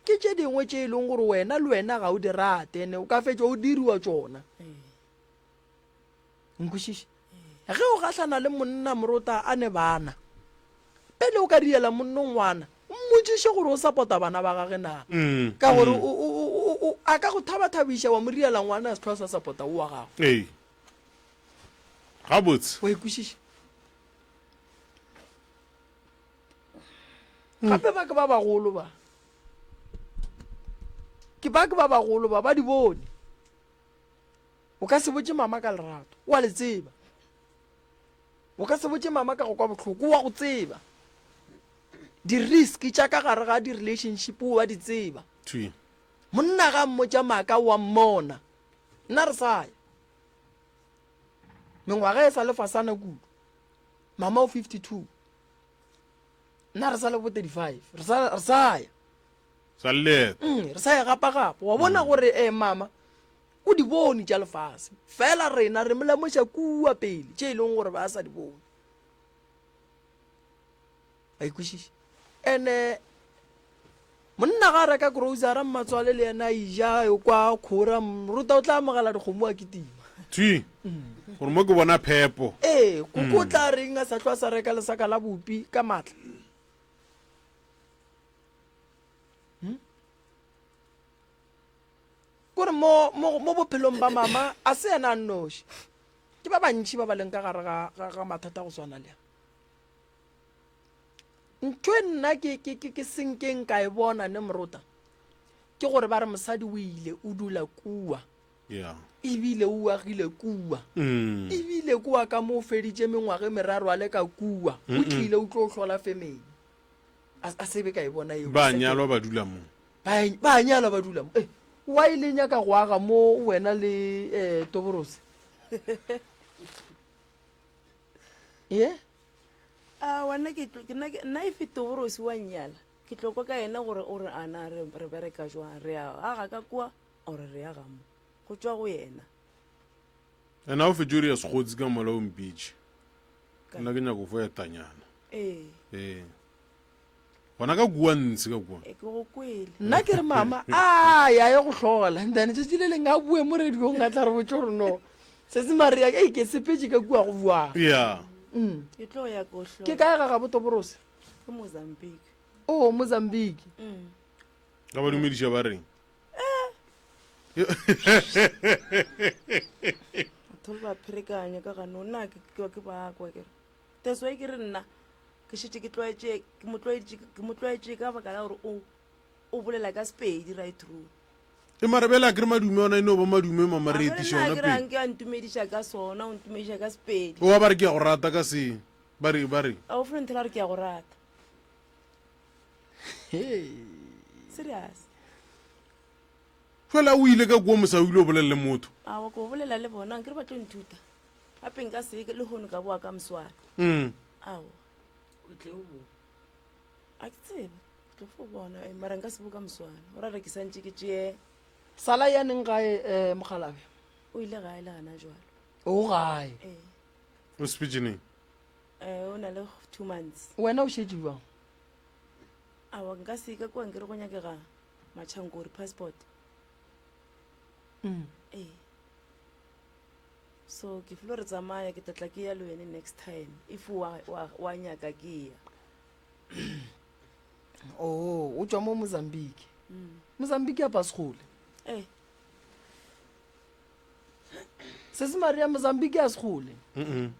ke tše dingwe tše e leng gore wena le wena ga o di rate, ene o ka fetša o diriwa tšona. Nkwešiše? Ge o gahlana le monna morota a ne bana, pele o ka diela monno ngwana, mmotšiše gore o sapota bana ba gage na. Mm, Ka gore mm. o, o, o, o, a ka go thabathabiša wa mo riela ngwana a se tlhoa sa sapota o wa gago. Ee. Gabotse. Wa ikwešiša? Gape ba ke ba bagolo ba. Ke ba ke ba bagolo ba, ba di bone. O ka se botše mama ka lerato, o a le tseba. O ka se botše mama ka go kwa bohloko, o a go tseba. Di-risk tša ka gare ga di-relationship o a di tseba. Thwi. Monna ga mmotša maaka o a mmona. Nna re sa ya. Mengwaga e sa le fasana kudu. Mama o 52. Nna re sa le bo 35. Re sa re sa ya. Sa leeto. Mm, re sa ya gapa gapa. Wa bona gore eh mama O di bone tša lefase, fela rena re mo lemoša kua pele tše e leng gore ba sa di bone. Ba ikwešiša. Ene monna ga a reka grocery mmatswale le yena a ija e kwa khora moruta o tla amogela dikgomo a kitima. Thwi. Gore mo ke bona phepo. Ee, koko o tla reng a sa hlwa a sa reka lesaka la bupi ka matla. Hmm? Kore mo, mo, mo bophelong ba mama, a se yena a nnoši. Ke ba bantši ba ba leng ka gare ga, ga, ga mathata go swana le a. Ntho e nna ke, ke, ke, ke senkeng ka e bona ne morota, ke gore ba re mosadi o ile o dula kua. Yeah. Ebile o agile kua. Mm. Ebile kua ka mo o feditše mengwaga e meraro a le ka kua. O tlile o tlo hlola family. A, a se be ka e bona eo. Ba nyalwa ba dula mo. Ba, ba nyalwa ba dula mo. Eh, why le nyaka go aga mo wena le eh, Toborose? Ye? A wena ke tlo- ke nna ke- nna if Toborose wa nnyala ke tlo kwa ka yena gore o re a na re re bereka jwang re a aga ka kua or re aga mo go tšwa go yena Ena o fetše o ria sekgotsi ka mola o mpitše. Nna ke nyako fo etanyana. Ee. Ee. Gona ka kua ntshe ka kua. E ke go kwele. Nna ke re mama a ya ye go hlola and then tšatši le leng a bue mo radiong a tla re botse gore no setse maria ei ke sepetše ka kua go buang. Yeah. Mm. Ke tlo ya ko hlola. Ke kae ga gabo Toborose? Ke Mozambique. Oh, Mozambique. Mm. Ka ba dumediša ba reng? Batho ba pherekanya ka gano nna ke ke ba kwa ke re. That's why ke re nna ke šetše ke tlwaetše ke mo tlwaetše ke mo tlwaetše ka baka la gore o o bolela ka Sepedi right through. E mara bjale a ke re madume ona e no ba madume mama re A re etiša nna ona ke pele. rang ke a ntumediša ka sona o ntumediša ka Sepedi. Oa ba re ke a go rata ka se ba re ba re. A o fo nthela gore ke a go rata. Serious. Fela o ile ka kua mosa o ile o bolela le motho. A wa ko bolela le bona nkere ba tlo nthuta. Gape nka se le hono ka boa ka moswana. Mm. Aowa. O tle o bo. A ke tsebe. Ke tlo fo bona eh, mara nka se bo ka moswana. O ra re ke santše ke tšee. Sala ya neng gae eh, mokgalabje? O ile gae le gana jwalo. O gae. Ee. O sepetše neng? Eh, o na le 2 months. Wena o šetše bjang? Aowa nka se ka kua nkere go nyakega matšhankori passport. Mm. Ee. So ke filo re tsamaya ke tla tla ke ya le wene next time if wa wa wa nyaka ke ya. Oh, o tšwa mo Mozambique. Mm. Mozambique ya pasgole. Eh. Sesi Maria Mozambique ya segole. Mm.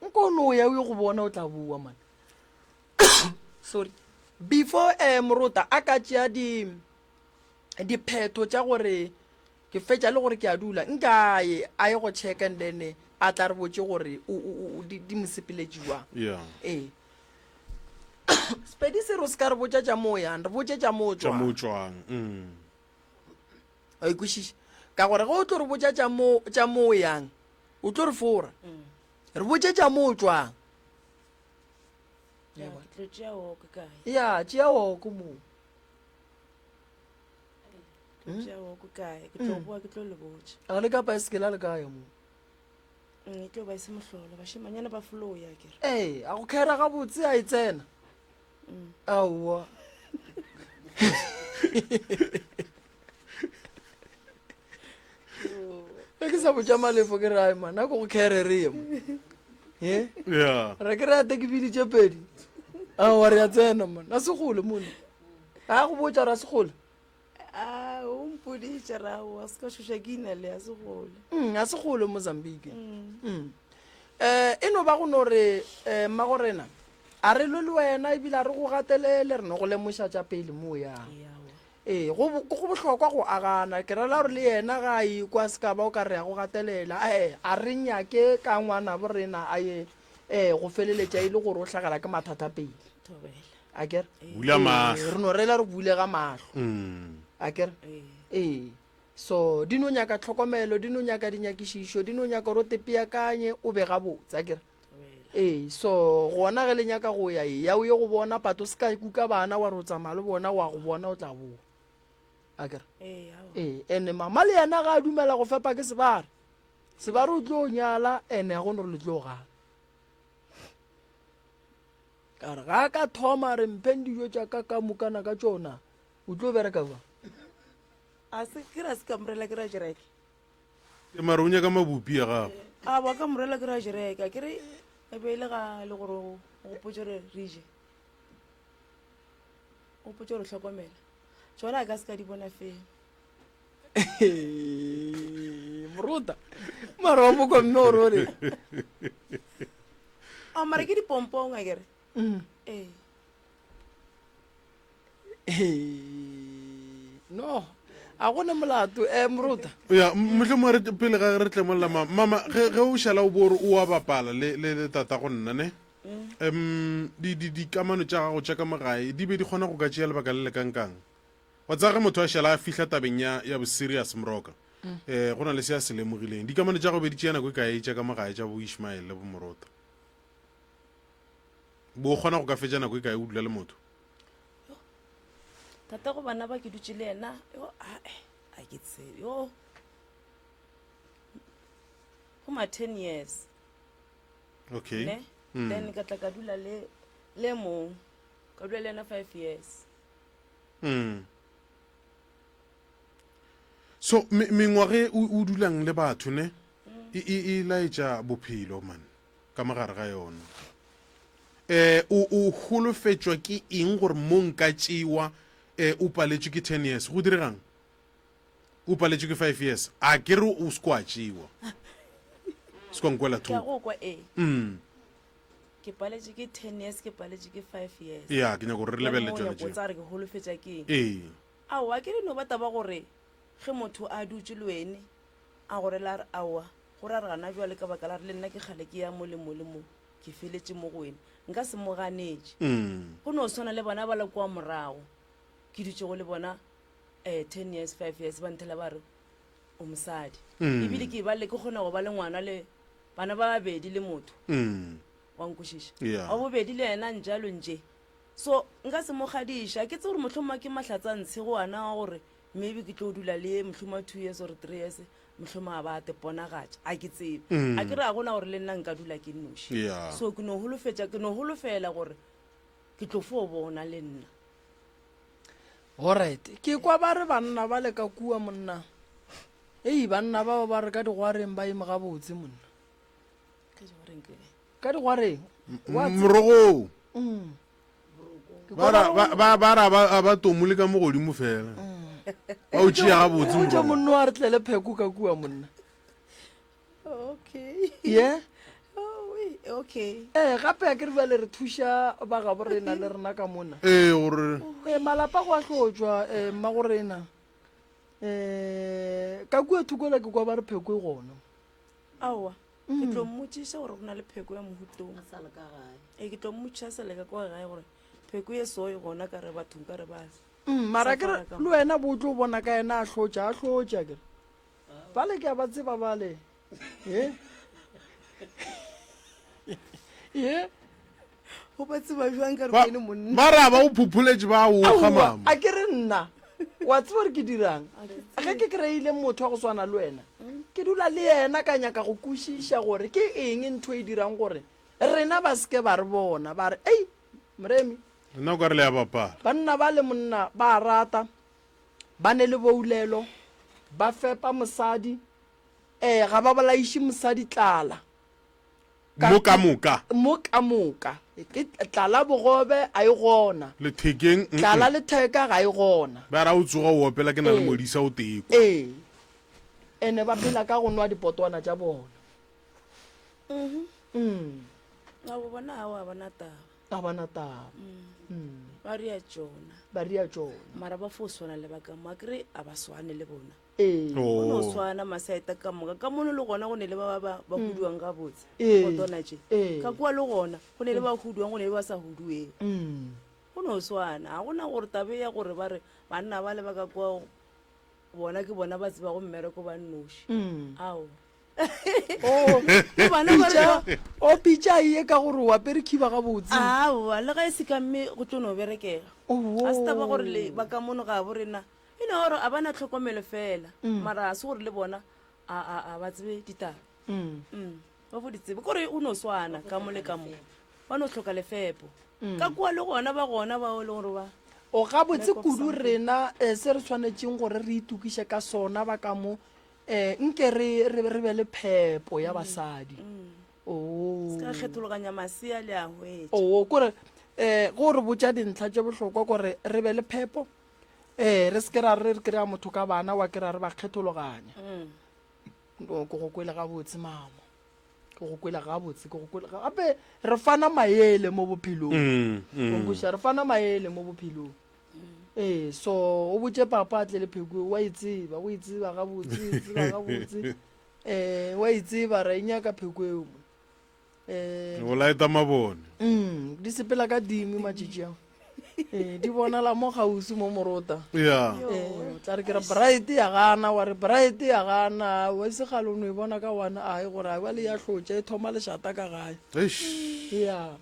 Nko o no ya o ye go bona o tla boa man. Sorry. Before eh morota a ka tšea di diphetho tša gore ke fetša le gore ke a dula nka ye a ye go check and then a tla re botše gore di, di mo sepeletše jwang. Yeah. Ee. Sepedi se re o se ka re botša tša mo yang, re botše tša mo Tša mo tšwang. tšwang. Mm. Wa ikwešiša? Ka gore ge o tlo re botša tša mo tša mo yang, o tlo re fora. Re botše tša mo tšwang. Ya, ke tlo tšea woko kae? Ya, tšea woko moo. Ke tlo tšea woko kae? Ke tlo boa ke tlo le botša. A le ka paesekela le kae mo? E tlo ba e se mohlolo, bašemanyana ba foloya ke re. Ee, a go khera gabotse a e tsena. Aowa. Ge ke sa botša Malefo ke re ai man, a ko go khere re ye mo. Ye? Yeah. Re ke re ate ke biditše pedi. Aowa re a tsena man, a se gole mone. A go botša ra se gole. A o mpoditše ra o se ka šoša ke ina le a se gole. A se gole Mozambique. Eh e no ba go no re eh mmagorena a re lwe le wena ebile a re go gatelele re no go lemoša tša pele mo o yang. Ee, go, go bohlokwa go agana. Ke rela gore le yena ga a ikwa se ka ba o ka re ya go gatelela. Ee, a re nyake ka ngwanabo rena a ye ee go feleletša e le gore o hlagela ke mathata pele. A kere? Bula mahlo. Ee, re no rela re bulega mahlo. A kere? Ee. So, di no nyaka tlhokomelo, di no nyaka dinyakišišo, di no nyaka gore o tepeakanye, o be gabotse. A kere? Ee, so gona ge le nyaka go ya, eya o ye go bona, but o se ka kuka bana wa re o tsamaya le bona, wa go bona o tla boa. Akere? Ee, ene mama le yena ga a dumela go fepa ke sebare. Sebare o tlo nyala ene ga gone gore le tlo gana. Ka re ga a ka thoma re mpheng dijo tša ka ka mokana ka tšona, o tlo bereka jwang? A se ke ra se ka morela ke ra jereke. Ke mara o nyaka mabupi a gago. A ba ka morela ke ra jereka ke re e be e le ga le gore o gopotse gore re je. O gopotse gore hlokomela. Tšona a ka se ka di bona fela. Moruta. Mara wa mokwa mme o re o re. A mara ke dipompong a kere. Ee. No, a go ne molato um moruta. Ya, mohlomongwe re pele ga re tlemolla mama, mama ge ge o šala o bo re o a bapala le le le tata go nna ne. Um di di dikamano tša gago tša ka mo gae di be di kgona go ka tšea lebaka le le kankang? Wa tseba ge motho a šala a fihla tabeng ya ya bo serious moroka. Eh go na le se a se lemogileng. Dikamano tša gago be di tšea nako e kae tša ka mo gae tša bo Ishmael le bo Morota? Bo o kgona go ka fetša nako e kae o dula le motho? Tata go bana ba ke dutše le yena yo ae a ke tsebe yo go ma 10 years Okay. ne Mm. then ka tla ka dula le le mong ka dula le yena 5 years Mm. So me- mengwaga e o o dulang le batho ne e e e laetša bophelo man. ka mo gare ga yona. E, o, o holofetšwa ke eng gore mo nka tšewa e, o paletšwe ke 10 years? Go diregang? O paletšwe ke 5 years? A ke re o se kwa tšewa. Se kwa nkwela Ke a thoko. go kwa ee. Mm. Ke paletše ke 10 years, ke paletše ke 5 years. Ya, ke nyaka gore re Bjale lebelele mo o tšona nyako tšeo. tsa re ke holofetša ke eng? Ee. Aowa, ke re no ba taba gore ge motho a dutše le wene a go rela a re aowa, Go ra re gana bjale ka baka la gore le nna ke kgale ke ya mo le mo le mo, ke feletše mo go wena. Nka se mo ganetše. Go no swana le bona ba le kua morago, ke dutšego le bona um ten years, five years, ba nthela ba re o mosadi. Ebile ke ba le, ke kgona go ba le ngwana le bana ba babedi le motho. Wa nkwešiša? Wa bobedi le yena njalo nje. So nka se mo kgadiše. Ga ke tsebe gore mohlomongwe ke mahlatsantshe go ana wa gore maybe ke tlo dula le ye mohlomongwe two years or three years. Mohlomongwe a ba a te ponagatša, a ke tsebe. A ke re ga gona gore le nna nka dula ke nnoši. Yeah. So ke no holofetša, ke no holofela gore ke tlo fo bona le nna. Alright. Ke kwa ba re banna ba le ka kua monna. Ei, banna bao ba re ka digwareng ba eme gabotse monna. Ka digwareng ke kae? Ka digwareng. Wa tseba. Morogong. Mm. Ba ra ba ba ra ba ba tomole ka mo godimo fela. Ba o tšea gabotse Botša monna wa re tlele pheko ka kua monna. Okay. Yeah. Oh, wait, okay. Eh gape a ke re bjale re thuša ba gabo rena le rena ka mona. Ee gore Eh malapa go a hlotšwa eh mmago rena. Eh ka kua thokola ke kwa ba re pheko e gona. Aowa. Ke tlo mmotšiša gore go na le pheko ya mohutong. A sa le ka gae. Ee, ke tlo mmotšiša a sa le ka kwa gae gore pheko ye so e gona ka re bathong ka re ba Mm, mara ke re Safara ka le wena bo tlo bona ka yena a hlotša a hlotša ke re bale ke a ba tseba bale ye ye. O ba tseba jwang ka re Ba wene monna? ba ra ba o phopholetše ba o kga Aowa, mama. a ke re nna wa tseba gore ke dirang ge ke kry-ile motho wa go swana le wena ke dula le yena ka nyaka go kwešiša gore ke eng ntho e dirang gore rena ba seke ba re bona ba re ei moremi Nna o ka re le a bapala. Banna ba le monna ba a rata, ba ne le boulelo, ba fepa mosadi, ee, ga ba bolaiše mosadi tlala. Ka, Mo ka moka. Mo ka moka. Ke tlala bogobe a e gona. Lethekeng, mm-mm. Tlala letheka ga e gona. Ba ra o tsoga o opela ke na le Ee. modisa o tee kwa. Ee. Ene ba phela ka go nwa dipotwana tša bona. Mm. Abo bona awa bona taba. Ga ba na taba. Ba ria tšona. Ba ria tšona. Mara ba fo swana le ba ka mo, akere a ba swane le bona. Ee. Go no Oh. swana masaeta ka moka. Ka mono le gona go ne le ba ba ba ba huduang gabotse. Ee. Potwana tše. Ee. Ka kua le gona go ne le ba huduang, go ne le ba sa hudueng. Mm. Go no swana. Ga gona gore taba e ya gore ba re banna ba le ba ka kua bona ke bona ba tsebago mmereko ba nnoši. Mm. Aowa. Oh, Le bona ba re pitša, o pitša ye ka gore o apere khiba gabotse. Aowa, le ga e se ka mme go tlo no berekega. Oh. Ga se taba gore le ba ka mono ga bo rena. E no gore a ba na tlhokomelo fela. Mara ga se gore le bona a a a ba tsebe ditaba. Mm. Mm. Ba fo di tsebe. Kore o no swana ka mo le ka mo. Ba no hloka lefepo. Ka kua le gona ba gona bao e leng gore ba O gabotse Lack of kudu something. rena eh, se re swanetšeng gore re itokiše ka sona ba ka mo eh, nke re, re, re be le phepo ya basadi. Oo. Se ka kgethologanya masea le a hwetša. Oo, kore eh, go re botša dintlha tše bohlokwa kore re be le phepo eh, re se ke ra re re kry-a motho ka bana wa kry-a re ba kgethologanya. No, ke go kwele gabotse mama. Ke go kwele gabotse, ke go kwele gape re fana maele mo bophelong. Mm, mm. O nkwešiša, re fana maele mo bophelong. Ee, so o botše papa a tle le pheko, wa e tseba, o e tseba gabotse, o e tseba gabotse. Eh, wa e tseba, ra e nyaka pheko eo. Eh, O laeta mabone. mm, di sepela ka dingwe matšatši ao. Eh, di bonala mo kgauswi mo morota. Ya. Eh, o tla re ke re bright ya gana, wa re bright ya gana, wa se kgale o no e bona ka one eye gore a bjale ya hlotša e thoma lešata ka gae. Eish. Ya.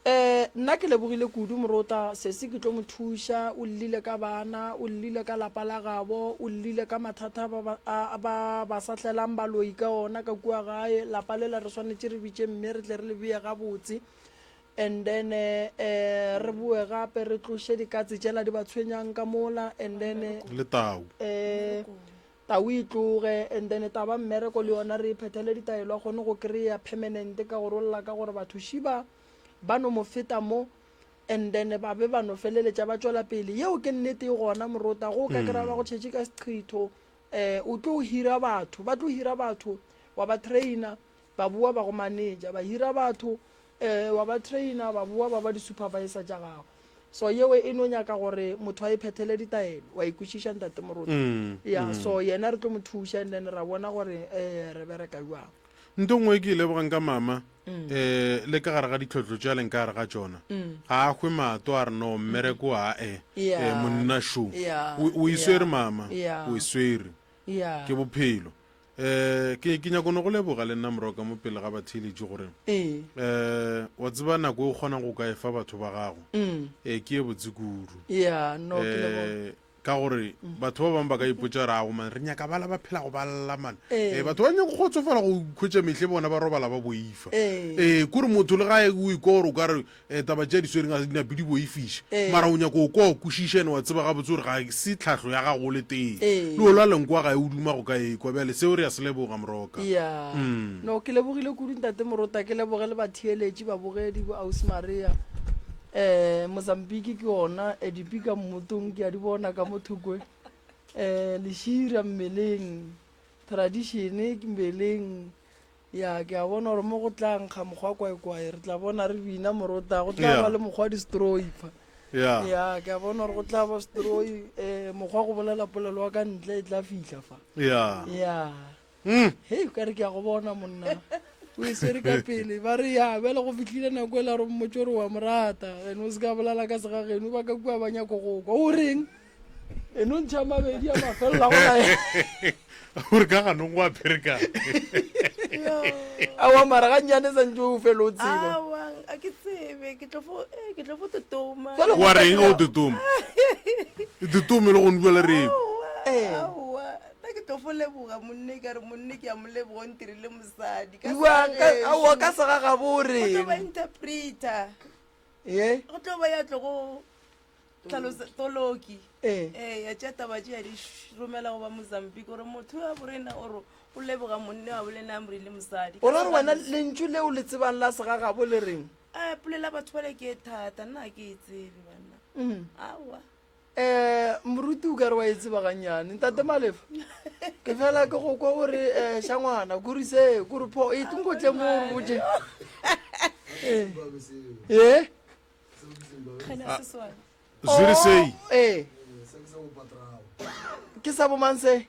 Eh, nna ke lebogile kudu morota, sesi ke tlo mo thuša, o llile ka bana, o llile ka lapa la gabo, o llile ka mathata ba ba, a, ba, ba sa tlelang baloi ka ona ka kua gae, lapa lela re swanetše re bitše mme re tle re le bee gabotse, and then eh, eh, re boe gape re tloše dikatse tšela di ba tshwenyang ka mola, and then eh, Le tau. eh, Tau e tloge and then taba mmereko le yona re e phethele ditaelo a kgone go kry-a permanent ka gore o lla ka gore batho šiba ba no mo feta mo and then ba be ba no feleletša ba tšwela pele yeo ke nnete e gona morota go ka kry-a ba go tšhetše ka seqhitho um o tlo hira batho ba tlo hira batho wa ba trainer ba boa ba go manager ba hira batho um wa ba trainer ba boa ba ba di-supervisor tša gago So yeo e no nyaka gore motho a e phethele ditaelo. Wa e kwešiša Ntate Moruti? Mm, Ya, mm. so yena re tlo mo thuša and then ra bona gore eh re bereka jwang. Nto nngwe e ke e lebogang ka mama um le ka gare ga ditlhohlo tše a leng ka gare ga tšona ga a hwe mato a re no mmereko a e Yeah. eh, monna šo Yeah, o o e yeah, swere mama yeah. o e swere Yeah. ke bophelo um ke ke nyako no go leboga le nna moroka mo pele ga batheeletši gore Ee. um wa tseba nako e o kgonang go ka e fa batho ba gago Mm. um ke e botse kudu Yeah, no ke leboga. um ka gore batho ba bangwe ba ka ipotsa gore ago man re nyaka bala ba phela go ba lla man Ee. um batho ba nyako kgotsofala go khwetša mehle bona ba robala ba boifa Ee. ee kore motho le gae o ikwa gore o ka re um taba tše di swereng ga di nape di boifiša Ee. mara o nyako o kwa o kwešiša ene wa tseba gabotse gore ga se tlhahlo ya gago o le tee Ee. le o lwa lenkwa gae o duma go ka ekwa bjale seo re ya se leboga moroka ya Mm. no ke lebogile kudu ntate morota ke leboge le batheeletši babogedi bo ausi maria um mozambique ke ona eh, dipika mmotong ke a di bona ka mo thokwe um lešira mmeleng tradition ke mmeleng Ya, ke a bona gore mo go tla nkga mokgwa kwaekwae, re tla bona re bina morota, go tla Yeah. ba le mokgwa wa distroi fa. Yeah. Ya, ke a bona gore go tla ba stroi, eh, mokgwa go bolela polelo wa ka ntle e tla fihla fa. Yeah. Ya. Mm. Hei, o ka re ke a go bona monna. O e swere ka pele, ba re ya, bjale go fihlile nako e la gore mmotse gore wa mo rata, ene o se ka bolela ka segageno, ba ka kua ba nyako go kwa. O reng? E no ntšha mabedi a mafelela go la gore ka ganong go a pherekana awa mara ga nnyane santse o fele o tseba Aowa, A ke tsebe, ke tlo fo, eh, ke tlo fo totoma. Jwale Wa reng ge o totoma? E totome le go bua le reng? Aowa, Eh. aowa. Nna ke tlo fo leboga monne ka re monne ke a mo leboga o ntirile mosadi. Ka Bua ka segagešo. aowa ka segagabo o Go tlo ba reng? interpreter. Ye? Go tlo ba ya tlo go tlhalosa toloki. Ee. Ee, ya tšea taba tše ya di romela go ba Mozambique gore motho wa borena o re o leboga monne wa bolena a morile mosadi. O ra gore wena lentšu leo le tsebang la segagabo le reng? A polela batho bale ke e thata, nna ga ke e tsebe banna. Mm. Aowa. Eh, moruti o ka re wa e tseba gannyane. Ntate Malefa, ke fela ke go kwa gore eh, shangwana, kuri se, kuri pho, e tunko tle mo o re botše. Eh. Eh? Zviri sei? Oh, eh. Ke sa bomang se?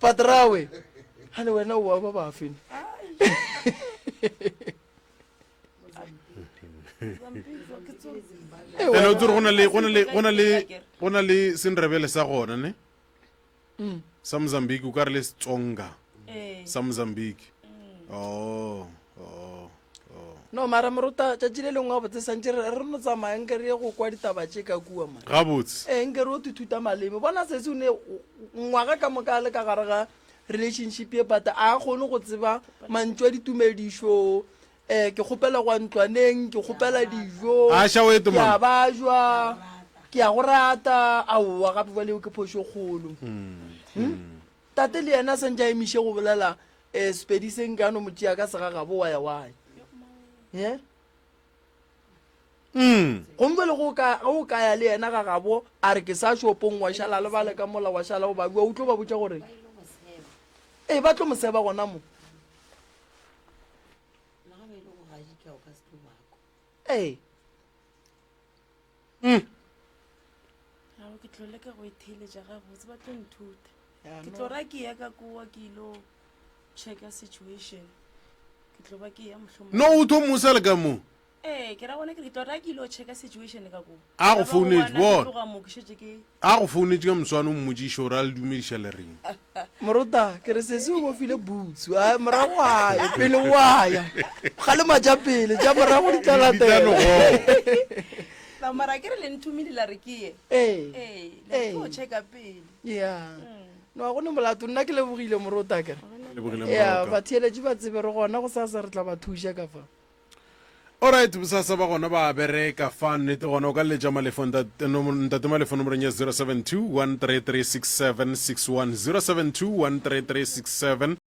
Patrawe. Hale wena o wa ba bafe? Ene o tsere go na le go na le go na le go na le sendrebele sa gona ne? Mm. Sa Mozambique o ka re le Setsonga. Ee. Sa Mozambique. Oh, oh, oh. No mara morota tšatši le lengwe gabotse santše re re no tsamaya nke re ye go kwa ditaba tše ka kua man. Gabotse. Ee nke re o thuta maleme. Bona sesi o ne ngwaga ka moka a le ka gare ga relationship ye but a kgone go tseba mantšu a ditumedišo um ke kgopela go ya ntlwaneng ke kgopela dijo A ša o ete ke a mama. bajwa ke a go rata aowa gape jale eo ke phošo kgolo Hmm? tate le yena a santse a emiše go bolela um sepedi se nka no mo tšea ka segagabo wa ya wae ye Mm. gomme jale go ka ge o ka ya le yena ga gabo a re ke sa shopong wa šala le bale ka mola wa šala o ba bua o tlo ba botša gore ee ba tlo mo seba gona mo Le ga ba ile go gadika o ka se tlo bako. Ee. Mm. Ao ke tlo leka go itheeletša gabotse ba tlo nthuta. Ya, Ke no. tlo ra ke ya ka kua ke ilo checka situation. Ke tlo ba ke ya mohlomong. No o tho musa le ka mo. Ee, ke ra gona ke re ke tlo ra ke ilo checka situation ka kua. A go Ka ba founetše, bona, ke bona. tloga mo ke šetše ke A go founetše ka moswane o mmotšiše gore a le dumediša le reng. Morota, ke re sesi o bofile boots, a morago wa ya, pele wa ya. Kgalema tša pele, tša morago di tla Di tla latela. no goga. La mara ke re le nthomile la re ke ye. Ee. Ee, le re Ee. ke o checka pele. Ya. No ga go ne molato, nna ke lebogile morota ke re. Lebogile Ya, Moroka. batheeletši ba tsebe re gona gosasa re tla ba thuša ka fa. Alright, bosasa ba gona ba bereka fa nnete gona o ka letša Malefo ntate ntate Malefo nomorong ya 072 133 6761 072 133 67.